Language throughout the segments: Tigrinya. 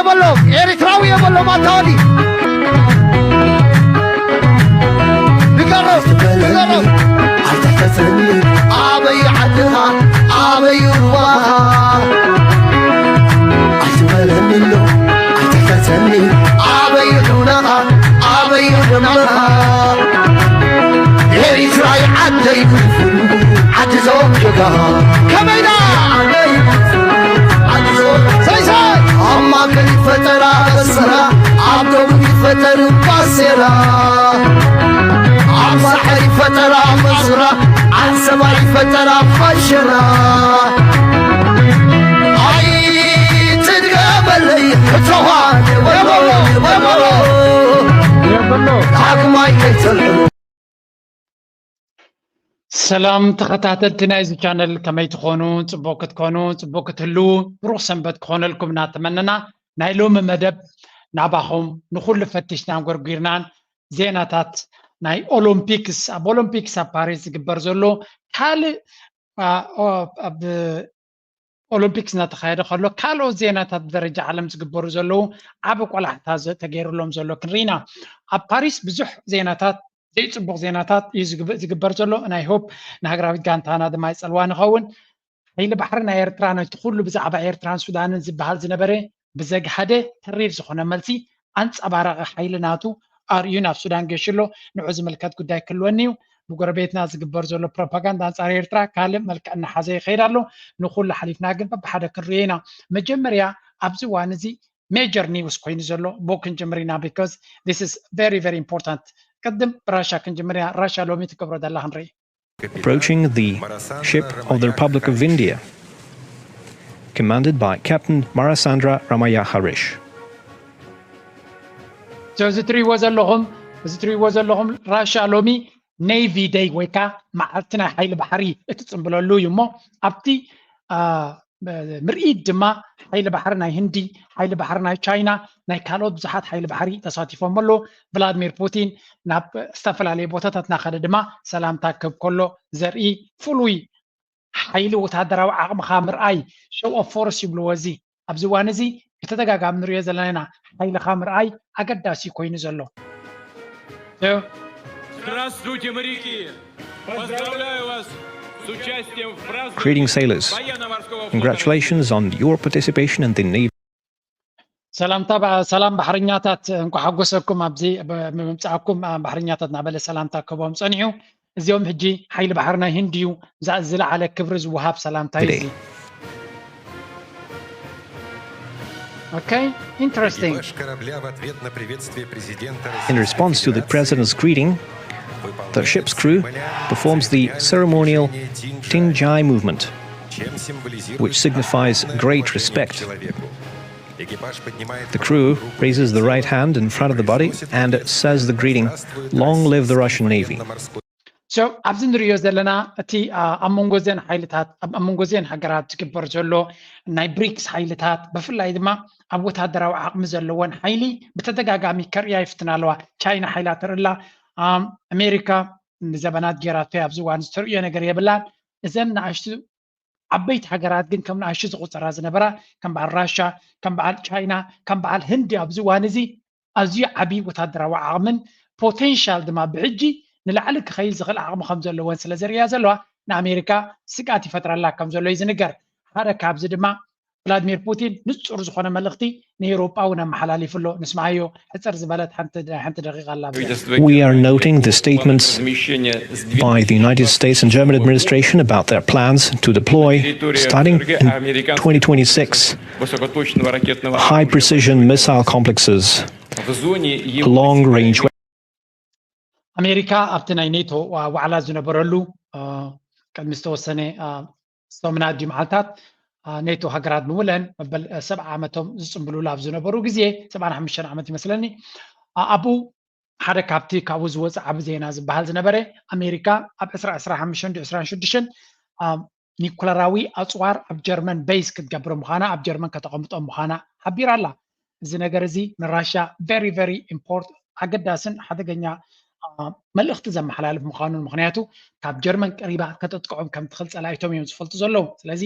በሎ ኤርትራዊ የበሎ ማታወሊ ንገሮም ንገሮም ኣይትሕተተኒ ኣበይ ዓድኻ ኣበይ ሩባኻ ኣይትበለኒ ኣሎ ኣይትሕተተኒ ኣበይ ሩናኻ ኣበይ ሩናኻ ኤርትራይ ዓደይ ፍልፍሉ ዓዲ ዞም ጀጋ ከመይና ዓደይ ፍልፍሉ ዓዲ ዞም ሰይሰይ ኣብ ማእከል ይፈጠራ በሰራ ኣብ ደቡብ ይፈጠር ባሴራ ኣብ ሳሕል ይፈጠራ መሱራ ዓንሰባ ይፈጠራ ፋሸራ ኣይትድገመለይ ሕቶኻ የበሎ የበሎ ዳግማይ ከይተልዕሎ ሰላም ተኸታተልቲ ናይዚ ቻነል ከመይ ትኾኑ? ፅቡቅ ክትኮኑ ፅቡቅ ክትህልዉ ብሩኽ ሰንበት ክኾነልኩም እናተመነና ናይ ሎሚ መደብ ናባኹም ንኹሉ ፈቲሽናን ጎርጒርናን ዜናታት ናይ ኦሎምፒክስ ኣብ ኦሎምፒክስ ኣብ ፓሪስ ዝግበር ዘሎ ካልእ ኣብ ኦሎምፒክስ እናተኻየደ ከሎ ካልኦት ዜናታት ብደረጃ ዓለም ዝግበሩ ዘለዉ ዓቢ ቆላሕታ ተገይሩሎም ዘሎ ክንርኢና ኣብ ፓሪስ ብዙሕ ዜናታት ዘይፅቡቅ ዜናታት እዩ ዝግበር ዘሎ ናይ ሆፕ ንሃገራዊት ጋንታና ድማ ይፀልዋ ንኸውን ሓይሊ ባሕሪ ናይ ኤርትራ ነቲ ኩሉ ብዛዕባ ኤርትራን ሱዳንን ዝበሃል ዝነበረ ብዘግሃደ ተሪር ዝኾነ መልሲ ኣንፀባራቂ ሓይሊ ናቱ ኣርእዩ ናብ ሱዳን ገሽሎ ንዑ ዝምልከት ጉዳይ ክህልወኒ እዩ ብጎረቤትና ዝግበር ዘሎ ፕሮፓጋንዳ ኣንፃር ኤርትራ ካልእ መልክዕ እናሓዘ ይኸይድ ኣሎ ንኩሉ ሓሊፍና ግን በብሓደ ክንሪኦ ኢና መጀመርያ ኣብዚ ዋን እዚ major news ኮይኑ ዘሎ ቦ ክንጅምር ኢና because this is very very important ቅድም ብራሻ ክንጅምር ኢና ራሻ ሎሚ ትገብሮ ዘላ ክንርኢ approaching the ship of the Republic of India, commanded by Captain Marasandra Ramaya Harish. እዚ ትሪእዎ ዘለኹም እዚ ትሪእዎ ዘለኹም ራሻ ሎሚ ኔቪ ደይ ወይ ከዓ መዓልቲ ናይ ሓይሊ ባሕሪ እትፅምብለሉ እዩ እሞ ኣብቲ ምርኢት ድማ ሓይሊ ባሕሪ ናይ ህንዲ ሓይሊ ባሕሪ ናይ ቻይና ናይ ካልኦት ብዙሓት ሓይሊ ባሕሪ ተሳቲፎም ኣለዉ ቭላድሚር ፑቲን ናብ ዝተፈላለዩ ቦታታት እናኸደ ድማ ሰላምታ ክህብ ከሎ ዘርኢ ፍሉይ ሓይሊ ወታደራዊ ዓቕምኻ ምርኣይ show of force ይብልዎ እዚ ኣብዚ እዋን እዚ ብተደጋጋሚ ንሪኦ ዘለና ኢና ሓይልኻ ምርኣይ ኣገዳሲ ኮይኑ ዘሎ Здравствуйте, моряки! Поздравляю вас с участием в праздновании Greeting sailors. военно-морского флота. Congratulations on your participation in the Navy. ሰላምታ ሰላም ባሕርኛታት እንኳ ሓጎሰኩም ኣብዚ ብምምፃእኩም ባሕርኛታት እናበለ ሰላምታ ክህቦም ፀኒሑ እዚኦም ሕጂ ሓይሊ ባሕሪ ናይ ህንድ እዩ ዝለዓለ ክብሪ ዝወሃብ ሰላምታ እዩ እዚ Okay, interesting. Экипаж корабля в ответ на приветствие президента In response to the president's greeting, the ship's crew performs the ceremonial Tinjai movement, чем символизирует which signifies отдано great уважение respect. Человеку. Экипаж поднимает The crew raises the right hand in front of the body and says the greeting, "Long live the Russian Navy." So ኣብዚ ንሪኦ ዘለና እቲ ኣብ መንጎ ዘን ሓይልታት ኣብ መንጎ ዘን ሃገራት ዝግበር ዘሎ ናይ ብሪክስ ሓይልታት ብፍላይ ድማ ኣብ ወታደራዊ ዓቕሚ ዘለወን ሓይሊ ብተደጋጋሚ ከርእያ ይፍትና ኣለዋ ቻይና ሓይላ ተርእላ ኣሜሪካ ንዘበናት ጌራቶ ኣብዚ እዋን ዝተርእዮ ነገር የብላን እዘን ንኣሽቱ ዓበይቲ ሃገራት ግን ከም ንኣሽቱ ዝቑፀራ ዝነበራ ከም በዓል ራሻ ከም በዓል ቻይና ከም በዓል ህንዲ ኣብዚ እዋን እዚ ኣዝዩ ዓብዪ ወታደራዊ ዓቕምን ፖቴንሻል ድማ ብሕጂ ንላዕሊ ክኸይድ ዝኽእል ዓቕሚ ከም ዘለወን ስለ ዘርእያ ዘለዋ ንኣሜሪካ ስግኣት ይፈጥረላ ከም ዘሎ እዩ ዝንገር ሓደ ካብዚ ድማ ቭላድሚር ፑቲን ንፁር ዝኾነ መልእኽቲ ንኤውሮጳ እውን ኣመሓላሊፉ ኣሎ ንስማዓዮ ሕፅር ዝበለት ሓንቲ ደቂቃ ኣላ We are noting the statements by the United States and German administration about their plans to deploy, starting in twenty twenty-six, high precision missile complexes, long range. ኣሜሪካ ኣብቲ ናይ ኔቶ ዋዕላ ዝነበረሉ ቅድሚ ዝተወሰነ ሰሙናት ድዩ መዓልታት ኔቶ ሃገራት ብምለን መበል ሰብዓ ዓመቶም ዝፅምብሉሉ ኣብ ዝነበሩ ግዜ ሰብዓን ሓሙሽተን ዓመት ይመስለኒ ኣብኡ ሓደ ካብቲ ካብኡ ዝወፅእ ዓቢ ዜና ዝበሃል ዝነበረ ኣሜሪካ ኣብ ዕስራ ዕስራ ሓሙሽተን ዶ ዕስራን ሽዱሽተን ኒኩለራዊ ኣፅዋር ኣብ ጀርመን ቤዝ ክትገብር ምዃና ኣብ ጀርመን ከተቐምጦ ምዃና ሓቢራ ኣላ እዚ ነገር እዚ ንራሻ very very important ኣገዳስን ሓደገኛ መልእኽቲ ዘመሓላልፍ ምዃኑን ምኽንያቱ ካብ ጀርመን ቀሪባ ከተጥቅዖም ከም ትኽእል ፀላኢቶም እዮም ዝፈልጡ ዘለዉ ስለዚ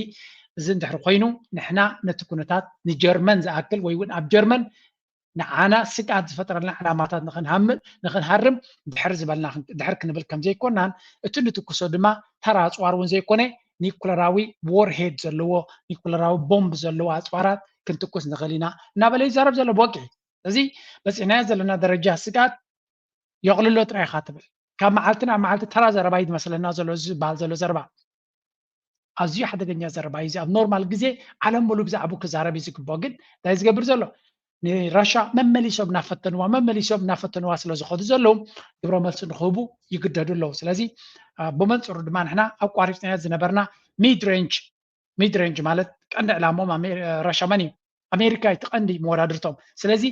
እዚ እንድሕር ኮይኑ ንሕና ነቲ ኩነታት ንጀርመን ዝኣክል ወይ እውን ኣብ ጀርመን ንዓና ስግኣት ዝፈጥረልና ዕላማታት ንክንሃርም ድሕር ዝበልና ድሕር ክንብል ከም ዘይኮናን እቲ ንትኩሶ ድማ ተራ ኣፅዋር እውን ዘይኮነ ኒኩለራዊ ዎርሄድ ዘለዎ ኒኩለራዊ ቦምብ ዘለዎ ኣፅዋራት ክንትኩስ ንኽእል ኢና እናበለ ይዛረብ ዘሎ ብወግዒ። እዚ በፂሕናዮ ዘለና ደረጃ ስግኣት የቕልሎ ጥራይ ኢኻ ትብል። ካብ መዓልቲ ናብ መዓልቲ ተራ ዘረባ እዩ ዝመስለና ዘሎ እዚ ዝበሃል ዘሎ ዘረባ። ኣዝዩ ሓደገኛ ዘረባ እዩ። ኣብ ኖርማል ግዜ ዓለም ሙሉ ብዛዕባኡ ክዛረብ እዩ ዝግብኦ። ግን እንታይ ዝገብር ዘሎ ንራሻ መመሊሶም እናፈተንዋ መመሊሶም እናፈተንዋ ስለ ዝኸዱ ዘለዉ ግብረ መልሲ ንክህቡ ይግደዱ ኣለዉ። ስለዚ ብመንፅሩ ድማ ንሕና ኣቋሪፅናዮ ዝነበርና ሚድ ሬንጅ ሚድ ሬንጅ ማለት ቀንዲ ዕላሞም ራሻ መን እዩ? ኣሜሪካ እዩ እቲ ቀንዲ መወዳድርቶም። ስለዚ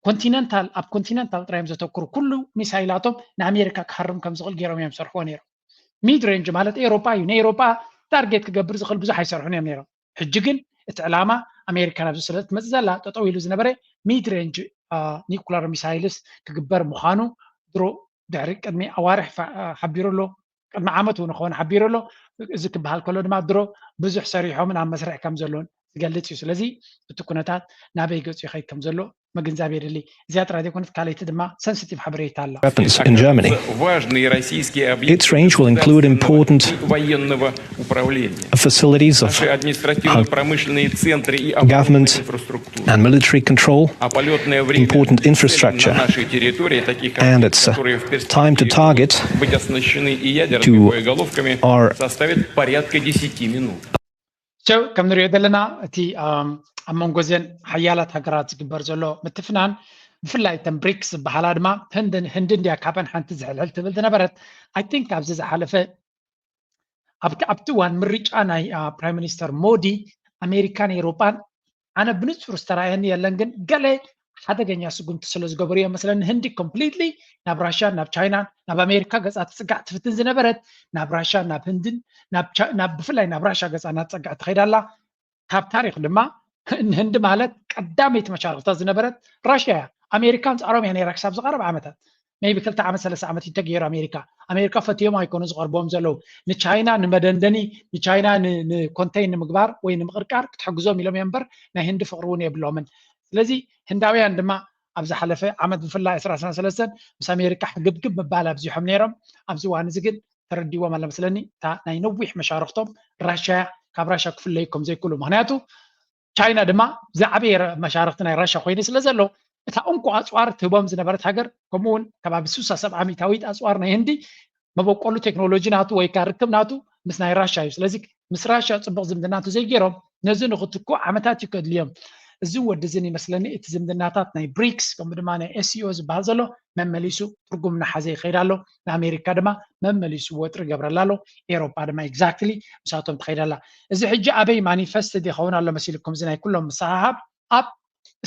ኮንቲነንታል ኣብ ኮንቲነንታል ጥራይ እዮም ዘተኩሩ። ኩሉ ሚሳይላቶም ንኣሜሪካ ክሃርም ከም ዝኽእል ገይሮም እዮም ዝሰርሕዎ ነይሮም። ሚድ ሬንጅ ማለት ኤሮጳ እዩ። ንኤሮጳ ታርጌት ክገብር ዝኽእል ብዙሕ ኣይሰርሑን እዮም ነይሮም። ሕጂ ግን እቲ ዕላማ ኣሜሪካ ናብዚ ስለ ትመፅእ ዘላ ጠጠው ኢሉ ዝነበረ ሚድ ሬንጅ ኒኩለር ሚሳይልስ ክግበር ምዃኑ ድሮ ድሕሪ ቅድሚ ኣዋርሕ ሓቢሩ ኣሎ። ቅድሚ ዓመት እውን ክኸውን ሓቢሩ ኣሎ። እዚ ክበሃል ከሎ ድማ ድሮ ብዙሕ ሰሪሖምን ኣብ መስርሕ ከም ዘሎን ዝገልፅ እዩ። ስለዚ እቲ ኩነታት ናበይ ገፁ ይኸይድ ከም ዘሎ ምግንዛብ የድሊ። እዚኣ ጥራይ ዘይኮነት ካልኣይቲ ድማ ሰንሲቲቭ ሓበሬታ ኣላ። Weapons in Germany. Its range will include important facilities of government and military control, important infrastructure, and it's time to target to our ከም ንሪኦ ዘለና እቲ ኣብ መንጎ እዘን ሓያላት ሃገራት ዝግበር ዘሎ ምትፍናን ብፍላይ እተን ብሪክስ ዝበሃላ ድማ ህንዲ እንድያ ካብን ሓንቲ ዝሕልሕል ትብል ዝነበረት። ኣይ ቲንክ ኣብዚ ዝሓለፈ ኣብቲ ኣብቲ እዋን ምርጫ ናይ ፕራይም ሚኒስተር ሞዲ ኣሜሪካን ኤውሮጳን ኣነ ብንጹር ዝተራእየኒ የለን፣ ግን ገለ ሓደገኛ ስጉምቲ ስለ ዝገበሩ እዮም መስለኒ። ህንዲ ኮምፕሊትሊ ናብ ራሽያን ናብ ቻይናን ናብ ኣሜሪካ ገጻ ትጽጋዕ ትፍትን ዝነበረት ናብ ራሽያን ናብ ህንድን ናብ ብፍላይ ናብ ራሽያ ገጻ እናተጸግዐት ትኸይድ ኣላ። ካብ ታሪኽ ድማ ንህንዲ ማለት ቀዳመይቲ መሻርኽታ ዝነበረት ራሽያ እያ። ኣሜሪካ ኣንጻሮም እያ ነይራ ክሳብ ዝቐረብ ዓመታት maybe ክልተ ዓመት ሰለስተ ዓመት እዩ ተገይሩ ኣሜሪካ ኣሜሪካ ፈትዮም ኣይኮኑ ዝቐርቦም ዘለዉ ንቻይና ንመደንደኒ ንቻይና ንኮንቴይን ንምግባር ወይ ንምቕርቃር ክትሕግዞም ኢሎም እዮም እምበር ናይ ህንዲ ፍቕሪ እውን የብሎምን። ስለዚ ህንዳውያን ድማ ኣብ ዝሓለፈ ዓመት ብፍላይ ዕስራ ዕስራን ሰለስተን ምስ ኣሜሪካ ሕግብግብ ምባል ኣብዚሖም ነይሮም። ኣብዚ እዋን እዚ ግን ተረዲዎም ኣሎ መስለኒ እታ ናይ ነዊሕ መሻርኽቶም ራሽያ ካብ ራሽያ ክፍለዩ ከም ዘይክእሉ ምክንያቱ ቻይና ድማ ዝዓበየ መሻርኽቲ ናይ ራሽያ ኮይኑ ስለ ዘሎ እታ እንኮ ኣፅዋር ትህቦም ዝነበረት ሃገር ከምኡ እውን ከባቢ ስሳ ሰብዓ ሚእታዊት ኣፅዋር ናይ ህንዲ መበቆሉ ቴክኖሎጂ ናቱ ወይ ከዓ ርክብ ናቱ ምስ ናይ ራሽያ እዩ። ስለዚ ምስ ራሽያ ፅቡቕ ዝምድና እንተዘይገይሮም ነዚ ንክትኩ ዓመታት እዩ ከድልዮም። እዚ ወዲ እዝን ይመስለኒ እቲ ዝምድናታት ናይ ብሪክስ ከምኡ ድማ ናይ ኤስሲኦ ዝበሃል ዘሎ መመሊሱ ትርጉም እናሓዘ ይኸይድ ኣሎ። ንኣሜሪካ ድማ መመሊሱ ወጥሪ ይገብረላ ኣሎ። ኤሮጳ ድማ exactly ምሳቶም ትኸይድ ኣላ። እዚ ሕጂ ኣበይ ማኒፈስት ይኸውን ኣሎ መሲልኩም? እዚ ናይ ኩሎም ምስሕሓብ ኣብ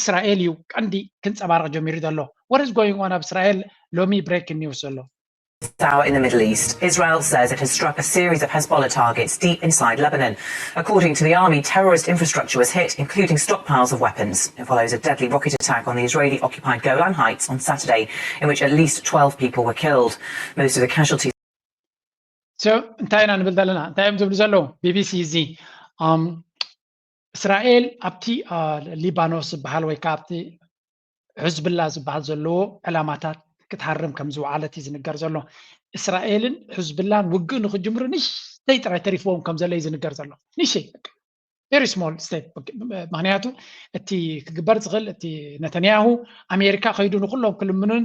እስራኤል እዩ ቀንዲ ክንፀባረቕ ጀሚሩ ዘሎ። What is going on ኣብ እስራኤል ሎሚ ብሬኪንግ ኒውስ ዘሎ? This hour in the Middle East, Israel says it has struck a series of Hezbollah targets deep inside Lebanon. According to the army, terrorist infrastructure was hit, including stockpiles of weapons. It follows a deadly rocket attack on the Israeli occupied Golan Heights on Saturday, in which at least twelve people were killed. Most of the casualties. So እንታይ ኢና ንብል ዘለና እንታይ እዮም ዝብሉ ዘለዉ? ቢቢሲ እዚ እስራኤል ኣብቲ ሊባኖስ ዝበሃል ወይ ከዓ ኣብቲ ሕዝብላ ዝበሃል ዘለዎ ዕላማታት ክትሃርም ከም ዝወዓለት እዩ ዝንገር ዘሎ። እስራኤልን ሕዝብላን ውግእ ንክጅምሩ ንሽተይ ጥራይ ተሪፍዎም ከም ዘሎ እዩ ዝንገር ዘሎ። ንሽተይ very small step። ምክንያቱ እቲ ክግበር ዝኽእል እቲ ነተንያሁ ኣሜሪካ ከይዱ ንኩሎም ክልምኑን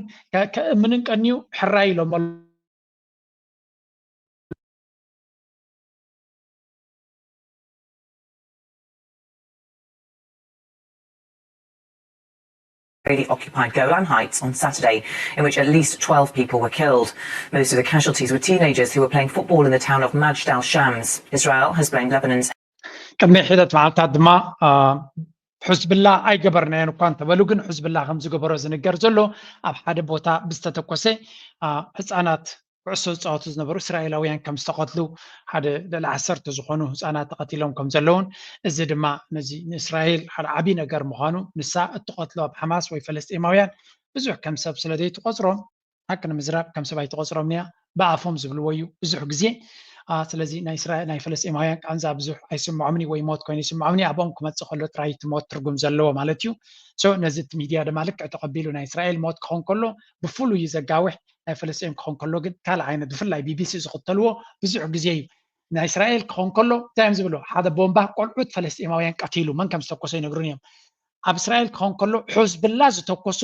ከእምንን ቀንዩ ሕራይ ኢሎም Israeli occupied Golan Heights on Saturday, in which at least twelve people were killed. Most of the casualties were teenagers who were playing football in the town of Majdael Shams. Israel has blamed Lebanon's. ቅድሚ ሒደት መዓልታት ድማ ሕዝብላ ኣይገበርናዮን እኳ እንተበሉ ግን ሕዝብላ ከም ዝገበሮ ዝንገር ዘሎ ኣብ ሓደ ቦታ ብዝተተኮሰ ህፃናት ኩዕሶ ዝፃወቱ ዝነበሩ እስራኤላውያን ከም ዝተቐትሉ ሓደ ልዕሊ ዓሰርተ ዝኾኑ ህፃናት ተቐቲሎም ከም ዘለውን እዚ ድማ ነዚ ንእስራኤል ሓደ ዓብዪ ነገር ምዃኑ ንሳ እትቐትሎ ኣብ ሓማስ ወይ ፈለስጢማውያን ብዙሕ ከም ሰብ ስለ ዘይትቆፅሮም ሓቂ ንምዝራብ ከም ሰብ ኣይትቆፅሮም እያ ብኣፎም ዝብልዎ እዩ ብዙሕ ግዜ ስለዚ ናይ እስራኤል ናይ ፈለስጢማውያን ቃንዛ ብዙሕ ኣይስምዖምን እዩ፣ ወይ ሞት ኮይኑ ይስምዖምን እዩ። ኣብኦም ክመፅእ ከሎ ጥራይ እቲ ሞት ትርጉም ዘለዎ ማለት እዩ። So ነዚ እቲ ሚድያ ድማ ልክዕ ተቐቢሉ ናይ እስራኤል ሞት ክኾን ከሎ ብፍሉይ እዩ ዘጋውሕ፣ ናይ ፈለስጢን ክኾን ከሎ ግን ካልእ ዓይነት፣ ብፍላይ ቢቢሲ ዝኽተልዎ ብዙሕ ግዜ እዩ። ናይ እስራኤል ክኾን ከሎ እንታይ እዮም ዝብሉ? ሓደ ቦምባ ቆልዑት ፈለስጢማውያን ቀቲሉ፣ መን ከም ዝተኮሶ ይነግሩን እዮም። ኣብ እስራኤል ክኾን ከሎ ሕዝብላ ዝተኮሶ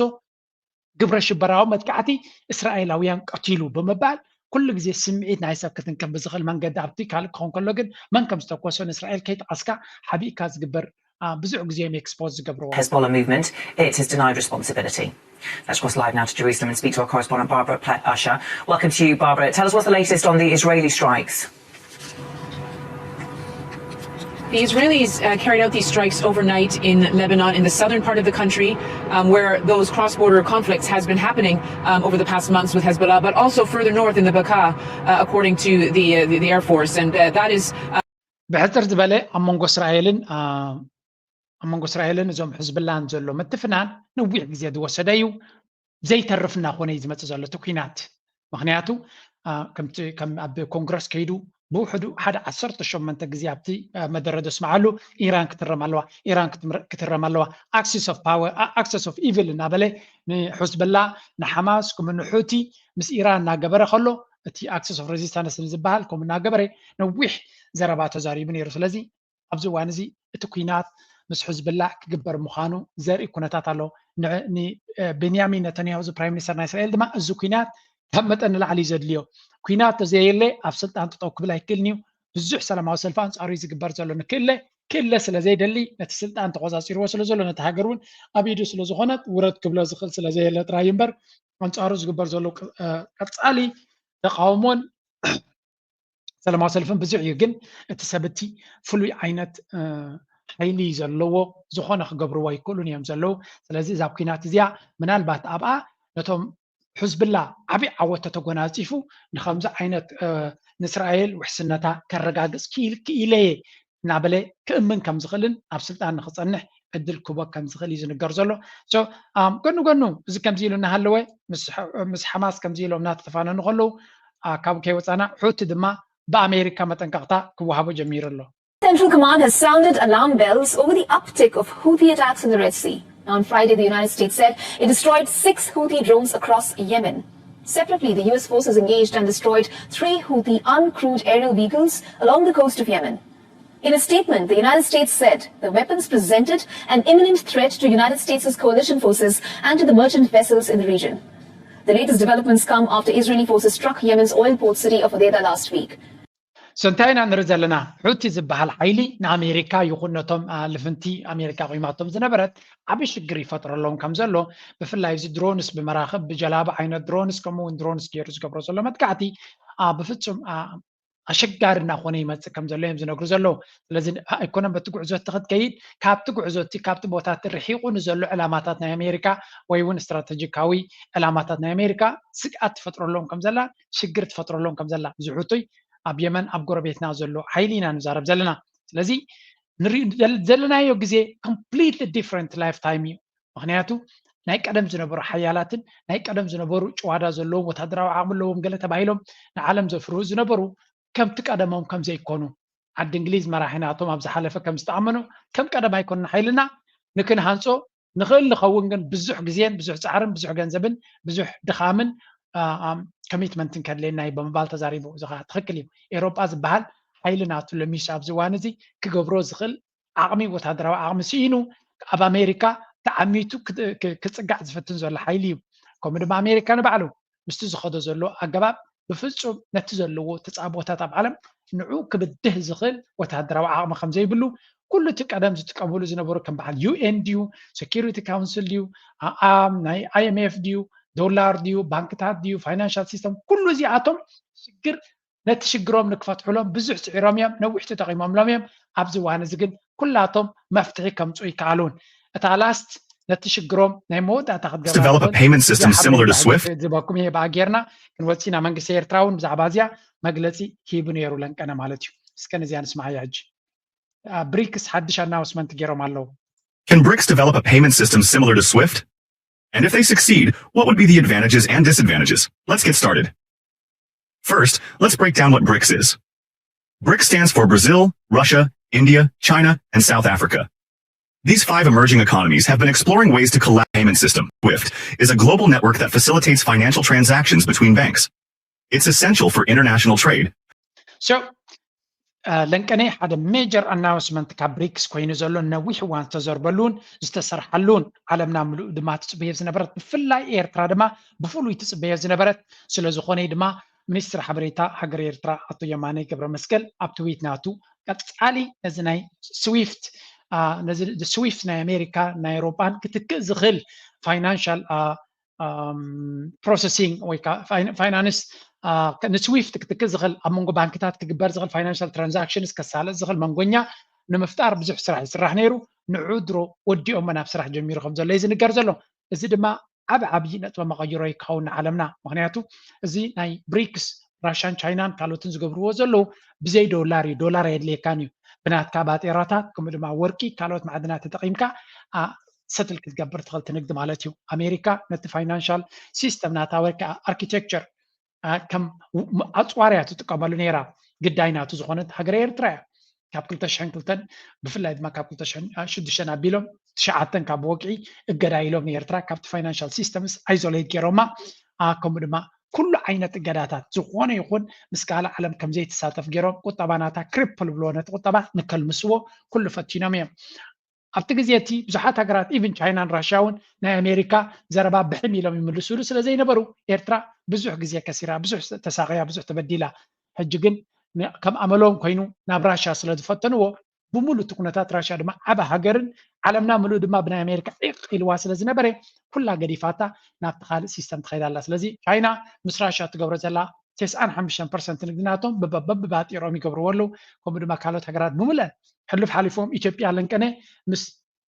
ግብረ ሽበራዊ መጥቃዕቲ እስራኤላውያን ቀቲሉ ብምባል ኩሉ ግዜ ስምዒት ናይ ሰብ ክትንክፍ ብዝኽእል መንገዲ ኣብቲ ካልእ ክኾን ከሎ ግን መን ከም ዝተኮሶ ንእስራኤል ከይጠቐስካ ሓቢእካ ዝግበር ብዙሕ ግዜ እዮም ኤክስፖዝ ዝገብርዎ። Hezbollah movement, it has denied responsibility. Let's cross live now to Jerusalem and speak to our correspondent Barbara Usher. Welcome to you, Barbara. Tell us what's the latest on the Israeli strikes. The Israelis uh, carried out these strikes overnight in Lebanon, in the southern part of the country, um, where those cross-border conflicts has been happening um, over the past months with Hezbollah, but also further north in the Bekaa, uh, according to the, uh, the, the Air Force. And uh, that is uh, ብሕፅር ዝበለ ኣብ መንጎ እስራኤልን ኣብ መንጎ እስራኤልን እዞም ሕዝብላን ዘሎ ምትፍናን ነዊሕ ግዜ ዝወሰደ እዩ። ዘይተርፍ እናኾነ እዩ ዝመፅእ ዘሎ እቲ ኲናት። ምኽንያቱ ከምቲ ከም ኣብ ኮንግረስ ከይዱ ብውሕዱ ሓደ ዓሰርተ ሸሞንተ ግዜ ኣብቲ መደረ ዘስምዓሉ ኢራን ክትረም ኣለዋ፣ ኢራን ክትረም ኣለዋ፣ ኣክሲስ ኦፍ ፓወር፣ ኣክሲስ ኦፍ ኢቪል እናበለ ንሕዝብላ፣ ንሓማስ፣ ከምኡ ንሑቲ ምስ ኢራን እናገበረ ከሎ እቲ ኣክሲስ ኦፍ ሬዚስታንስ ዝበሃል ከምኡ እናገበረ ነዊሕ ዘረባ ተዛሪቡ ነይሩ። ስለዚ ኣብዚ እዋን እዚ እቲ ኲናት ምስ ሕዝብላ ክግበር ምዃኑ ዘርኢ ኩነታት ኣሎ። ንቤንያሚን ነተንያሁ እዚ ፕራይም ሚኒስተር ናይ እስራኤል ድማ እዚ ኲናት ካብ መጠን ንላዕሊ እዩ ዘድልዮ። ኲናት ተዘየለ ኣብ ስልጣን ጠጠው ክብል ኣይክእልን እዩ። ብዙሕ ሰላማዊ ሰልፊ ኣንጻሩ እዩ ዝግበር ዘሎ። ንክእለ ክእለ ስለ ዘይደሊ ነቲ ስልጣን ተቆጻጺርዎ ስለ ዘሎ ነቲ ሃገር እውን ኣብ ኢዱ ስለ ዝኾነት ውረድ ክብሎ ዝኽእል ስለ ዘየለ ጥራይ እምበር ኣንጻሩ ዝግበር ዘሎ ቀጻሊ ተቃውሞን ሰላማዊ ሰልፍን ብዙሕ እዩ፣ ግን እቲ ሰብ እቲ ፍሉይ ዓይነት ሓይሊ ዘለዎ ዝኾነ ክገብርዎ ኣይክእሉን እዮም ዘለዉ። ስለዚ እዛ ኲናት እዚኣ ምናልባት ኣብኣ ነቶም ሕዝብላ ዓብዪ ዓወት ተተጎናፂፉ ንከምዚ ዓይነት ንእስራኤል ውሕስነታ ከረጋግፅ ክኢለ እየ እናበለ ክእምን ከም ዝኽእልን ኣብ ስልጣን ንክፀንሕ ዕድል ክቦ ከም ዝኽእል እዩ ዝንገር ዘሎ። ጎኑ ጎኑ እዚ ከምዚ ኢሉ እናሃለወ ምስ ሓማስ ከምዚ ኢሎም እናተተፋነኑ ከለዉ ካብ ከይወፃና ሑቲ ድማ ብኣሜሪካ መጠንቀቕታ ክወሃቦ ጀሚሩ ኣሎ። Central Command has sounded alarm bells over the uptick of Houthi attacks in the Red Sea. On Friday, the United States said it destroyed six Houthi drones across Yemen. Separately, the U S forces engaged and destroyed three Houthi uncrewed aerial vehicles along the coast of Yemen. In a statement, the United States said the weapons presented an imminent threat to United States' coalition forces and to the merchant vessels in the region. The latest developments come after Israeli forces struck Yemen's oil port city of Hodeidah last week. So እንታይ ኢና ንርኢ ዘለና? ሑቲ ዝበሃል ሓይሊ ንኣሜሪካ ይኹን ነቶም ልፍንቲ ኣሜሪካ ቆይማቶም ዝነበረት ዓብዪ ሽግር ይፈጥረሎም ከም ዘሎ፣ ብፍላይ እዚ ድሮንስ ብመራኽብ ብጀላቡ ዓይነት ድሮንስ ከምኡ እውን ድሮንስ ገይሩ ዝገብሮ ዘሎ መጥቃዕቲ ብፍፁም ኣሸጋሪ እናኾነ ይመፅእ ከም ዘሎ እዮም ዝነግሩ ዘለዉ። ስለዚ ኣይኮነን በቲ ጉዕዞ እቲ ክትከይድ፣ ካብቲ ጉዕዞ እቲ ካብቲ ቦታ እቲ ርሒቑ ንዘሎ ዕላማታት ናይ ኣሜሪካ ወይ እውን ስትራተጂካዊ ዕላማታት ናይ ኣሜሪካ ስግኣት ትፈጥረሎም ከም ዘላ፣ ሽግር ትፈጥረሎም ከም ዘላ፣ እዚ ሑቲ ኣብ የመን ኣብ ጎረቤትና ዘሎ ሓይሊ ኢና ንዛረብ ዘለና። ስለዚ ንሪኡ ዘለናዮ ግዜ completely different life time እዩ። ምኽንያቱ ናይ ቀደም ዝነበሩ ሓያላትን ናይ ቀደም ዝነበሩ ጭዋዳ ዘለዎም ወታደራዊ ዓቕሚ ኣለዎም ገለ ተባሂሎም ንዓለም ዘፍርሁ ዝነበሩ ከምቲ ቀደሞም ከም ዘይኮኑ፣ ዓዲ እንግሊዝ መራሒ ናቶም ኣብ ዝሓለፈ ከም ዝተኣመኑ ከም ቀደም ኣይኮኑን ሓይልና፣ ንክንሃንፆ ንኽእል ንኸውን ግን ብዙሕ ግዜን ብዙሕ ፃዕርን ብዙሕ ገንዘብን ብዙሕ ድኻምን ኮሚትመንትን ከድልየና እዩ ብምባል ተዛሪቡ። እዚ ከዓ ትኽክል እዩ። ኤውሮጳ ዝበሃል ሓይሊ ናቱ ለሚሱ ኣብዚ እዋን እዚ ክገብሮ ዝኽእል ዓቕሚ፣ ወታደራዊ ዓቕሚ ስኢኑ ኣብ ኣሜሪካ ተዓሚቱ ክፅጋዕ ዝፍትን ዘሎ ሓይሊ እዩ። ከምኡ ድማ ኣሜሪካ ንባዕሉ ምስቲ ዝኸዶ ዘሎ ኣገባብ ብፍፁም ነቲ ዘለዎ ተፃቦታት ኣብ ዓለም ንዑ ክብድህ ዝኽእል ወታደራዊ ዓቕሚ ከም ዘይብሉ፣ ኩሉ እቲ ቀደም ዝጥቀምሉ ዝነበሩ ከም በዓል ዩ ኤን ድዩ፣ ሴኪሪቲ ካውንስል ድዩ፣ ኣኣም ናይ ኣይ ኤም ኤፍ ድዩ፣ ዶላር ድዩ፣ ባንክታት ድዩ፣ ፋይናንሻል ሲስተም፣ ኩሉ እዚኣቶም ሽግር ነቲ ሽግሮም ንክፈትሑሎም ብዙሕ ፅዒሮም እዮም፣ ነዊሕ ተጠቒሞምሎም እዮም። ኣብዚ እዋን እዚ ግን ኩላቶም መፍትሒ ከምፅኡ ይከኣሉን። እታ ላስት ነቲ ሽግሮም ናይ መወዳእታ ክትገብራ develop a payment system similar to SWIFT. ዝበኩም እየ ብኣ ጌርና ክንወፅእ ኢና። መንግስቲ ኤርትራ እውን ብዛዕባ እዚኣ መግለፂ ሂቡ ነይሩ ለንቀነ ማለት እዩ። እስከ ነዚኣ ንስማዓያ ሕጂ። ብሪክስ ሓድሽ ኣናውስመንት ገይሮም ኣለዉ። Can BRICS develop a payment system similar to SWIFT? And if they succeed, what would be the advantages and disadvantages? Let's get started. First, let's break down what BRICS is. BRICS stands for Brazil, Russia, India, China, and South Africa. These five emerging economies have been exploring ways to collaborate. Payment system. SWIFT is a global network that facilitates financial transactions between banks. It's essential for international trade. So ለንቀኔ ሓደ ሜጀር ኣናውንስመንት ካብ ብሪክስ ኮይኑ ዘሎ ነዊሕ እዋን ዝተዘርበሉን ዝተሰርሓሉን ዓለምና ምሉእ ድማ ትፅበዮ ዝነበረት ብፍላይ ኤርትራ ድማ ብፍሉይ ትፅበዮ ዝነበረት ስለዝኾነ ድማ ሚኒስትር ሓበሬታ ሃገር ኤርትራ ኣቶ የማነ ገብረ መስቀል ኣብ ትዊት ናቱ ቀፃሊ ነዚ ናይ ስዊፍት ነዚ ስዊፍት ናይ ኣሜሪካ ናይ ኤሮጳን ክትክእ ዝኽእል ፋይናንሻል ፕሮሰሲንግ ወይ ፋይናንስ ንስዊፍት ክትክእ ዝኽእል ኣብ መንጎ ባንክታት ክግበር ዝኽእል ፋይናንሻል ትራንዛክሽንስ ከሳለጥ ዝኽእል መንጎኛ ንምፍጣር ብዙሕ ስራሕ ይስራሕ ነይሩ። ንዑ ድሮ ወዲኦሞ ናብ ስራሕ ጀሚሩ ከም ዘሎ እዩ ዝንገር ዘሎ። እዚ ድማ ዓብ ዓብዪ ነጥበ መቐይሮ ይከውን ንዓለምና። ምክንያቱ እዚ ናይ ብሪክስ ራሽያን ቻይናን ካልኦትን ዝገብርዎ ዘለዉ ብዘይ ዶላር እዩ። ዶላር ኣየድልየካን እዩ። ብናትካ ባጤራታት ከምኡ ድማ ወርቂ ካልኦት ማዕድናት ተጠቒምካ ሰትል ክትገብር ትኽእል ትንግዲ ማለት እዩ። ኣሜሪካ ነቲ ፋይናንሻል ሲስተም ናታ ወይ ከዓ ኣርኪቴክቸር ከም ኣፅዋር እያ ትጥቀመሉ ነይራ። ግዳይ ናቱ ዝኾነት ሃገረ ኤርትራ እያ። ካብ ክልተ ሽሕን ክልተን ብፍላይ ድማ ካብ ክልተ ሽሕን ሽዱሽተን ኣቢሎም ትሽዓተን ካብ ወግዒ እገዳ ኢሎም ንኤርትራ ካብቲ ፋይናንሻል ሲስተምስ ኣይዞሌት ገይሮማ። ከምኡ ድማ ኩሉ ዓይነት እገዳታት ዝኾነ ይኹን ምስ ካልእ ዓለም ከም ዘይትሳተፍ ገይሮም ቁጠባ ናታ ክሪፕል ብሎ ነቲ ቁጠባ ንከልምስዎ ኩሉ ፈቲኖም እዮም። ኣብቲ ግዜ እቲ ብዙሓት ሃገራት ኢቭን ቻይናን ራሽያ እውን ናይ ኣሜሪካ ዘረባ ብሕም ኢሎም ይምልሱሉ ስለ ዘይነበሩ ኤርትራ ብዙሕ ግዜ ከሲራ፣ ብዙሕ ተሳቕያ፣ ብዙሕ ተበዲላ። ሕጂ ግን ከም ኣመሎም ኮይኑ ናብ ራሽያ ስለ ዝፈተንዎ ብምሉእ እቲ ኩነታት ራሽያ ድማ ዓቢ ሃገርን ዓለምና ምሉእ ድማ ብናይ ኣሜሪካ ዒቕ ኢልዋ ስለ ዝነበረ ኩላ ገዲፋታ ናብቲ ካልእ ሲስተም ትኸይድ ኣላ። ስለዚ ቻይና ምስ ራሽያ ትገብሮ ዘላ ተስዓን ሓሙሽተን ፐርሰንት ንግዲ ናቶም ብባጢሮም ይገብርዎ ኣለዉ። ከምኡ ድማ ካልኦት ሃገራት ብምለን ሕሉፍ ሓሊፎም ኢትዮጵያ ለንቀነ ምስ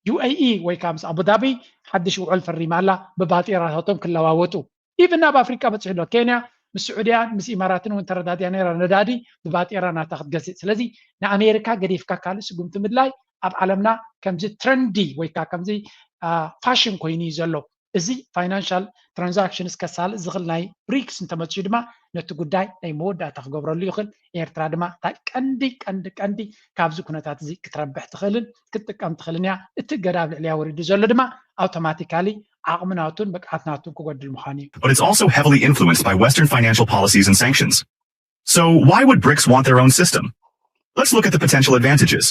ዩ ኤ ኢ ወይ ከዓ ምስ ኣቡዳቢ ሓድሽ ውዕል ፈሪማ ኣላ ብባጢራታቶም ክለዋወጡ። ኢቭን ናብ ኣፍሪቃ በፂሑ ኣሎ። ኬንያ ምስ ስዑድያን ምስ ኢማራትን እውን ተረዳድያ ነይራ ነዳዲ ብባጢራ ናታ ክትገዝእ። ስለዚ ንኣሜሪካ ገዲፍካ ካልእ ስጉምቲ ምድላይ ኣብ ዓለምና ከምዚ ትረንዲ ወይ ከዓ ከምዚ ፋሽን ኮይኑ እዩ ዘሎ። እዚ ፋይናንሻል ትራንዛክሽንስ ከሳልጥ ዝኽእል ናይ ብሪክስ እንተመፅኡ ድማ ነቲ ጉዳይ ናይ መወዳእታ ክገብረሉ ይኽእል። ኤርትራ ድማ እታ ቀንዲ ቀንዲ ቀንዲ ካብዚ ኩነታት እዚ ክትረብሕ ትኽእልን ክትጥቀም ትኽእልን እያ። እቲ እገዳ ኣብ ልዕሊያ ወሪዱ ዘሎ ድማ ኣውቶማቲካሊ ዓቕሚ ናቱን ብቕዓት ናቱን ክጎድል ምዃኑ እዩ። But it's also heavily influenced by Western financial policies and sanctions. So why would BRICS want their own system? Let's look at the potential advantages.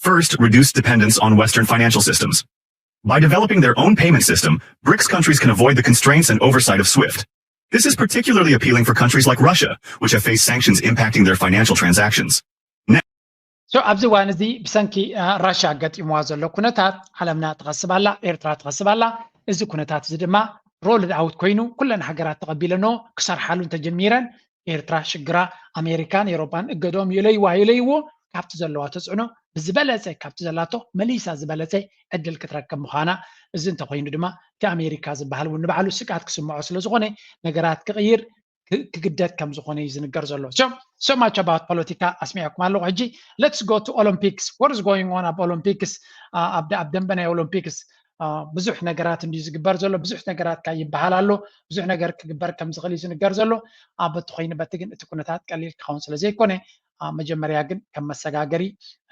First, reduce dependence on Western financial systems. By developing their own payment system, BRICS countries can avoid the constraints and oversight of SWIFT. This is particularly appealing for countries like Russia, which have faced sanctions impacting their financial transactions. So ኣብዚ እዋን እዚ ብሰንኪ ራሽያ ገጢምዋ ዘሎ ኩነታት ዓለምና ትኸስብ ኣላ፣ ኤርትራ ትኸስብ ኣላ። እዚ ኩነታት እዚ ድማ ሮልድ ኣውት ኮይኑ ኩለን ሃገራት ተቐቢለንኦ ክሰርሓሉ እንተጀሚረን ኤርትራ ሽግራ ኣሜሪካን ኤሮፓን እገዶም ይለይዋ ይለይዎ ካብቲ ዘለዋ ተፅዕኖ ብዝበለፀ ካብቲ ዘላቶ መሊሳ ዝበለፀ ዕድል ክትረክብ ምዃና። እዚ እንተኮይኑ ድማ እቲ ኣሜሪካ ዝበሃል እውን ንባዕሉ ስግኣት ክስምዖ ስለዝኾነ ነገራት ክቕይር ክግደድ ከም ዝኾነ እዩ ዝንገር ዘሎ። So much about ፖለቲካ ኣስሚዐኩም ኣለኹ። ሕጂ let's go to Olympics. What is going on ኣብ ኦሎምፒክስ? ኣብ ደንበ ናይ ኦሎምፒክስ ብዙሕ ነገራት እንድዩ ዝግበር ዘሎ። ብዙሕ ነገራት ካ ይበሃል ኣሎ። ብዙሕ ነገር ክግበር ከም ዝኽእል እዩ ዝንገር ዘሎ። በቲ ኮይኑ በቲ ግን እቲ ኩነታት ቀሊል ክኸውን ስለ ዘይኮነ መጀመርያ ግን ከም መሰጋገሪ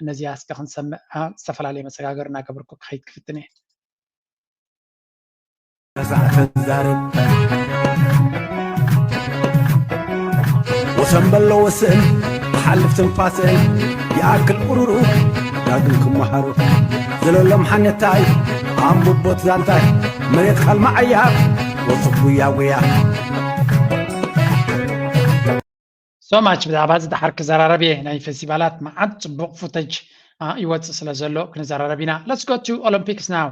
እነዚኣ እስከ ክንሰምዕ ዝተፈላለየ መሰጋገሪ እናገበርኩ ክኸይድ ክፍትን እየ። ተዛረብ ወሰን በሎ ወስን ክሓልፍ ትንፋስን ይኣክል ቁሩሩ ዳግም ክመሃሩ ዘለሎም ሓነታይ ኣንቡቦት ዛንታይ መሬት ኻልማዓያ ወስኽ ጉያ ጉያ So much ብዛዕባ እዚ ድሓር ክዘራረብ እየ። ናይ ፌስቲቫላት መዓት ፅቡቕ ፉተጅ ይወፅእ ስለ ዘሎ ክንዘራረብ ኢና። Let's go to Olympics now.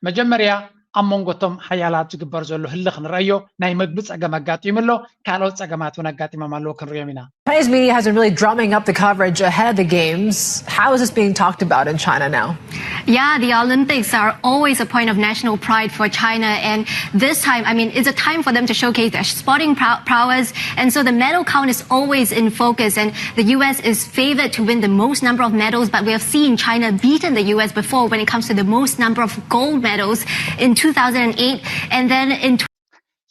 መጀመርያ ኣብ መንጎ እቶም ሓያላት ዝግበር ዘሎ ህልኽ ንረኣዮ። ናይ መግቢ ፀገም ኣጋጢሙ ኣሎ፣ ካልኦት ፀገማት እውን ኣጋጢሞም ኣለዉ፣ ክንሪኦም ኢና። Chinese media has been really drumming up the coverage ahead of the games. How is this being talked about in China now? Yeah, the Olympics are always a point of national pride for China, and this time, I mean, it's a time for them to showcase their sporting prow- prowess, and so the medal count is always in focus, and the U S is favored to win the most number of medals, but we have seen China beaten the U S before when it comes to the most number of gold medals in two thousand eight, and then in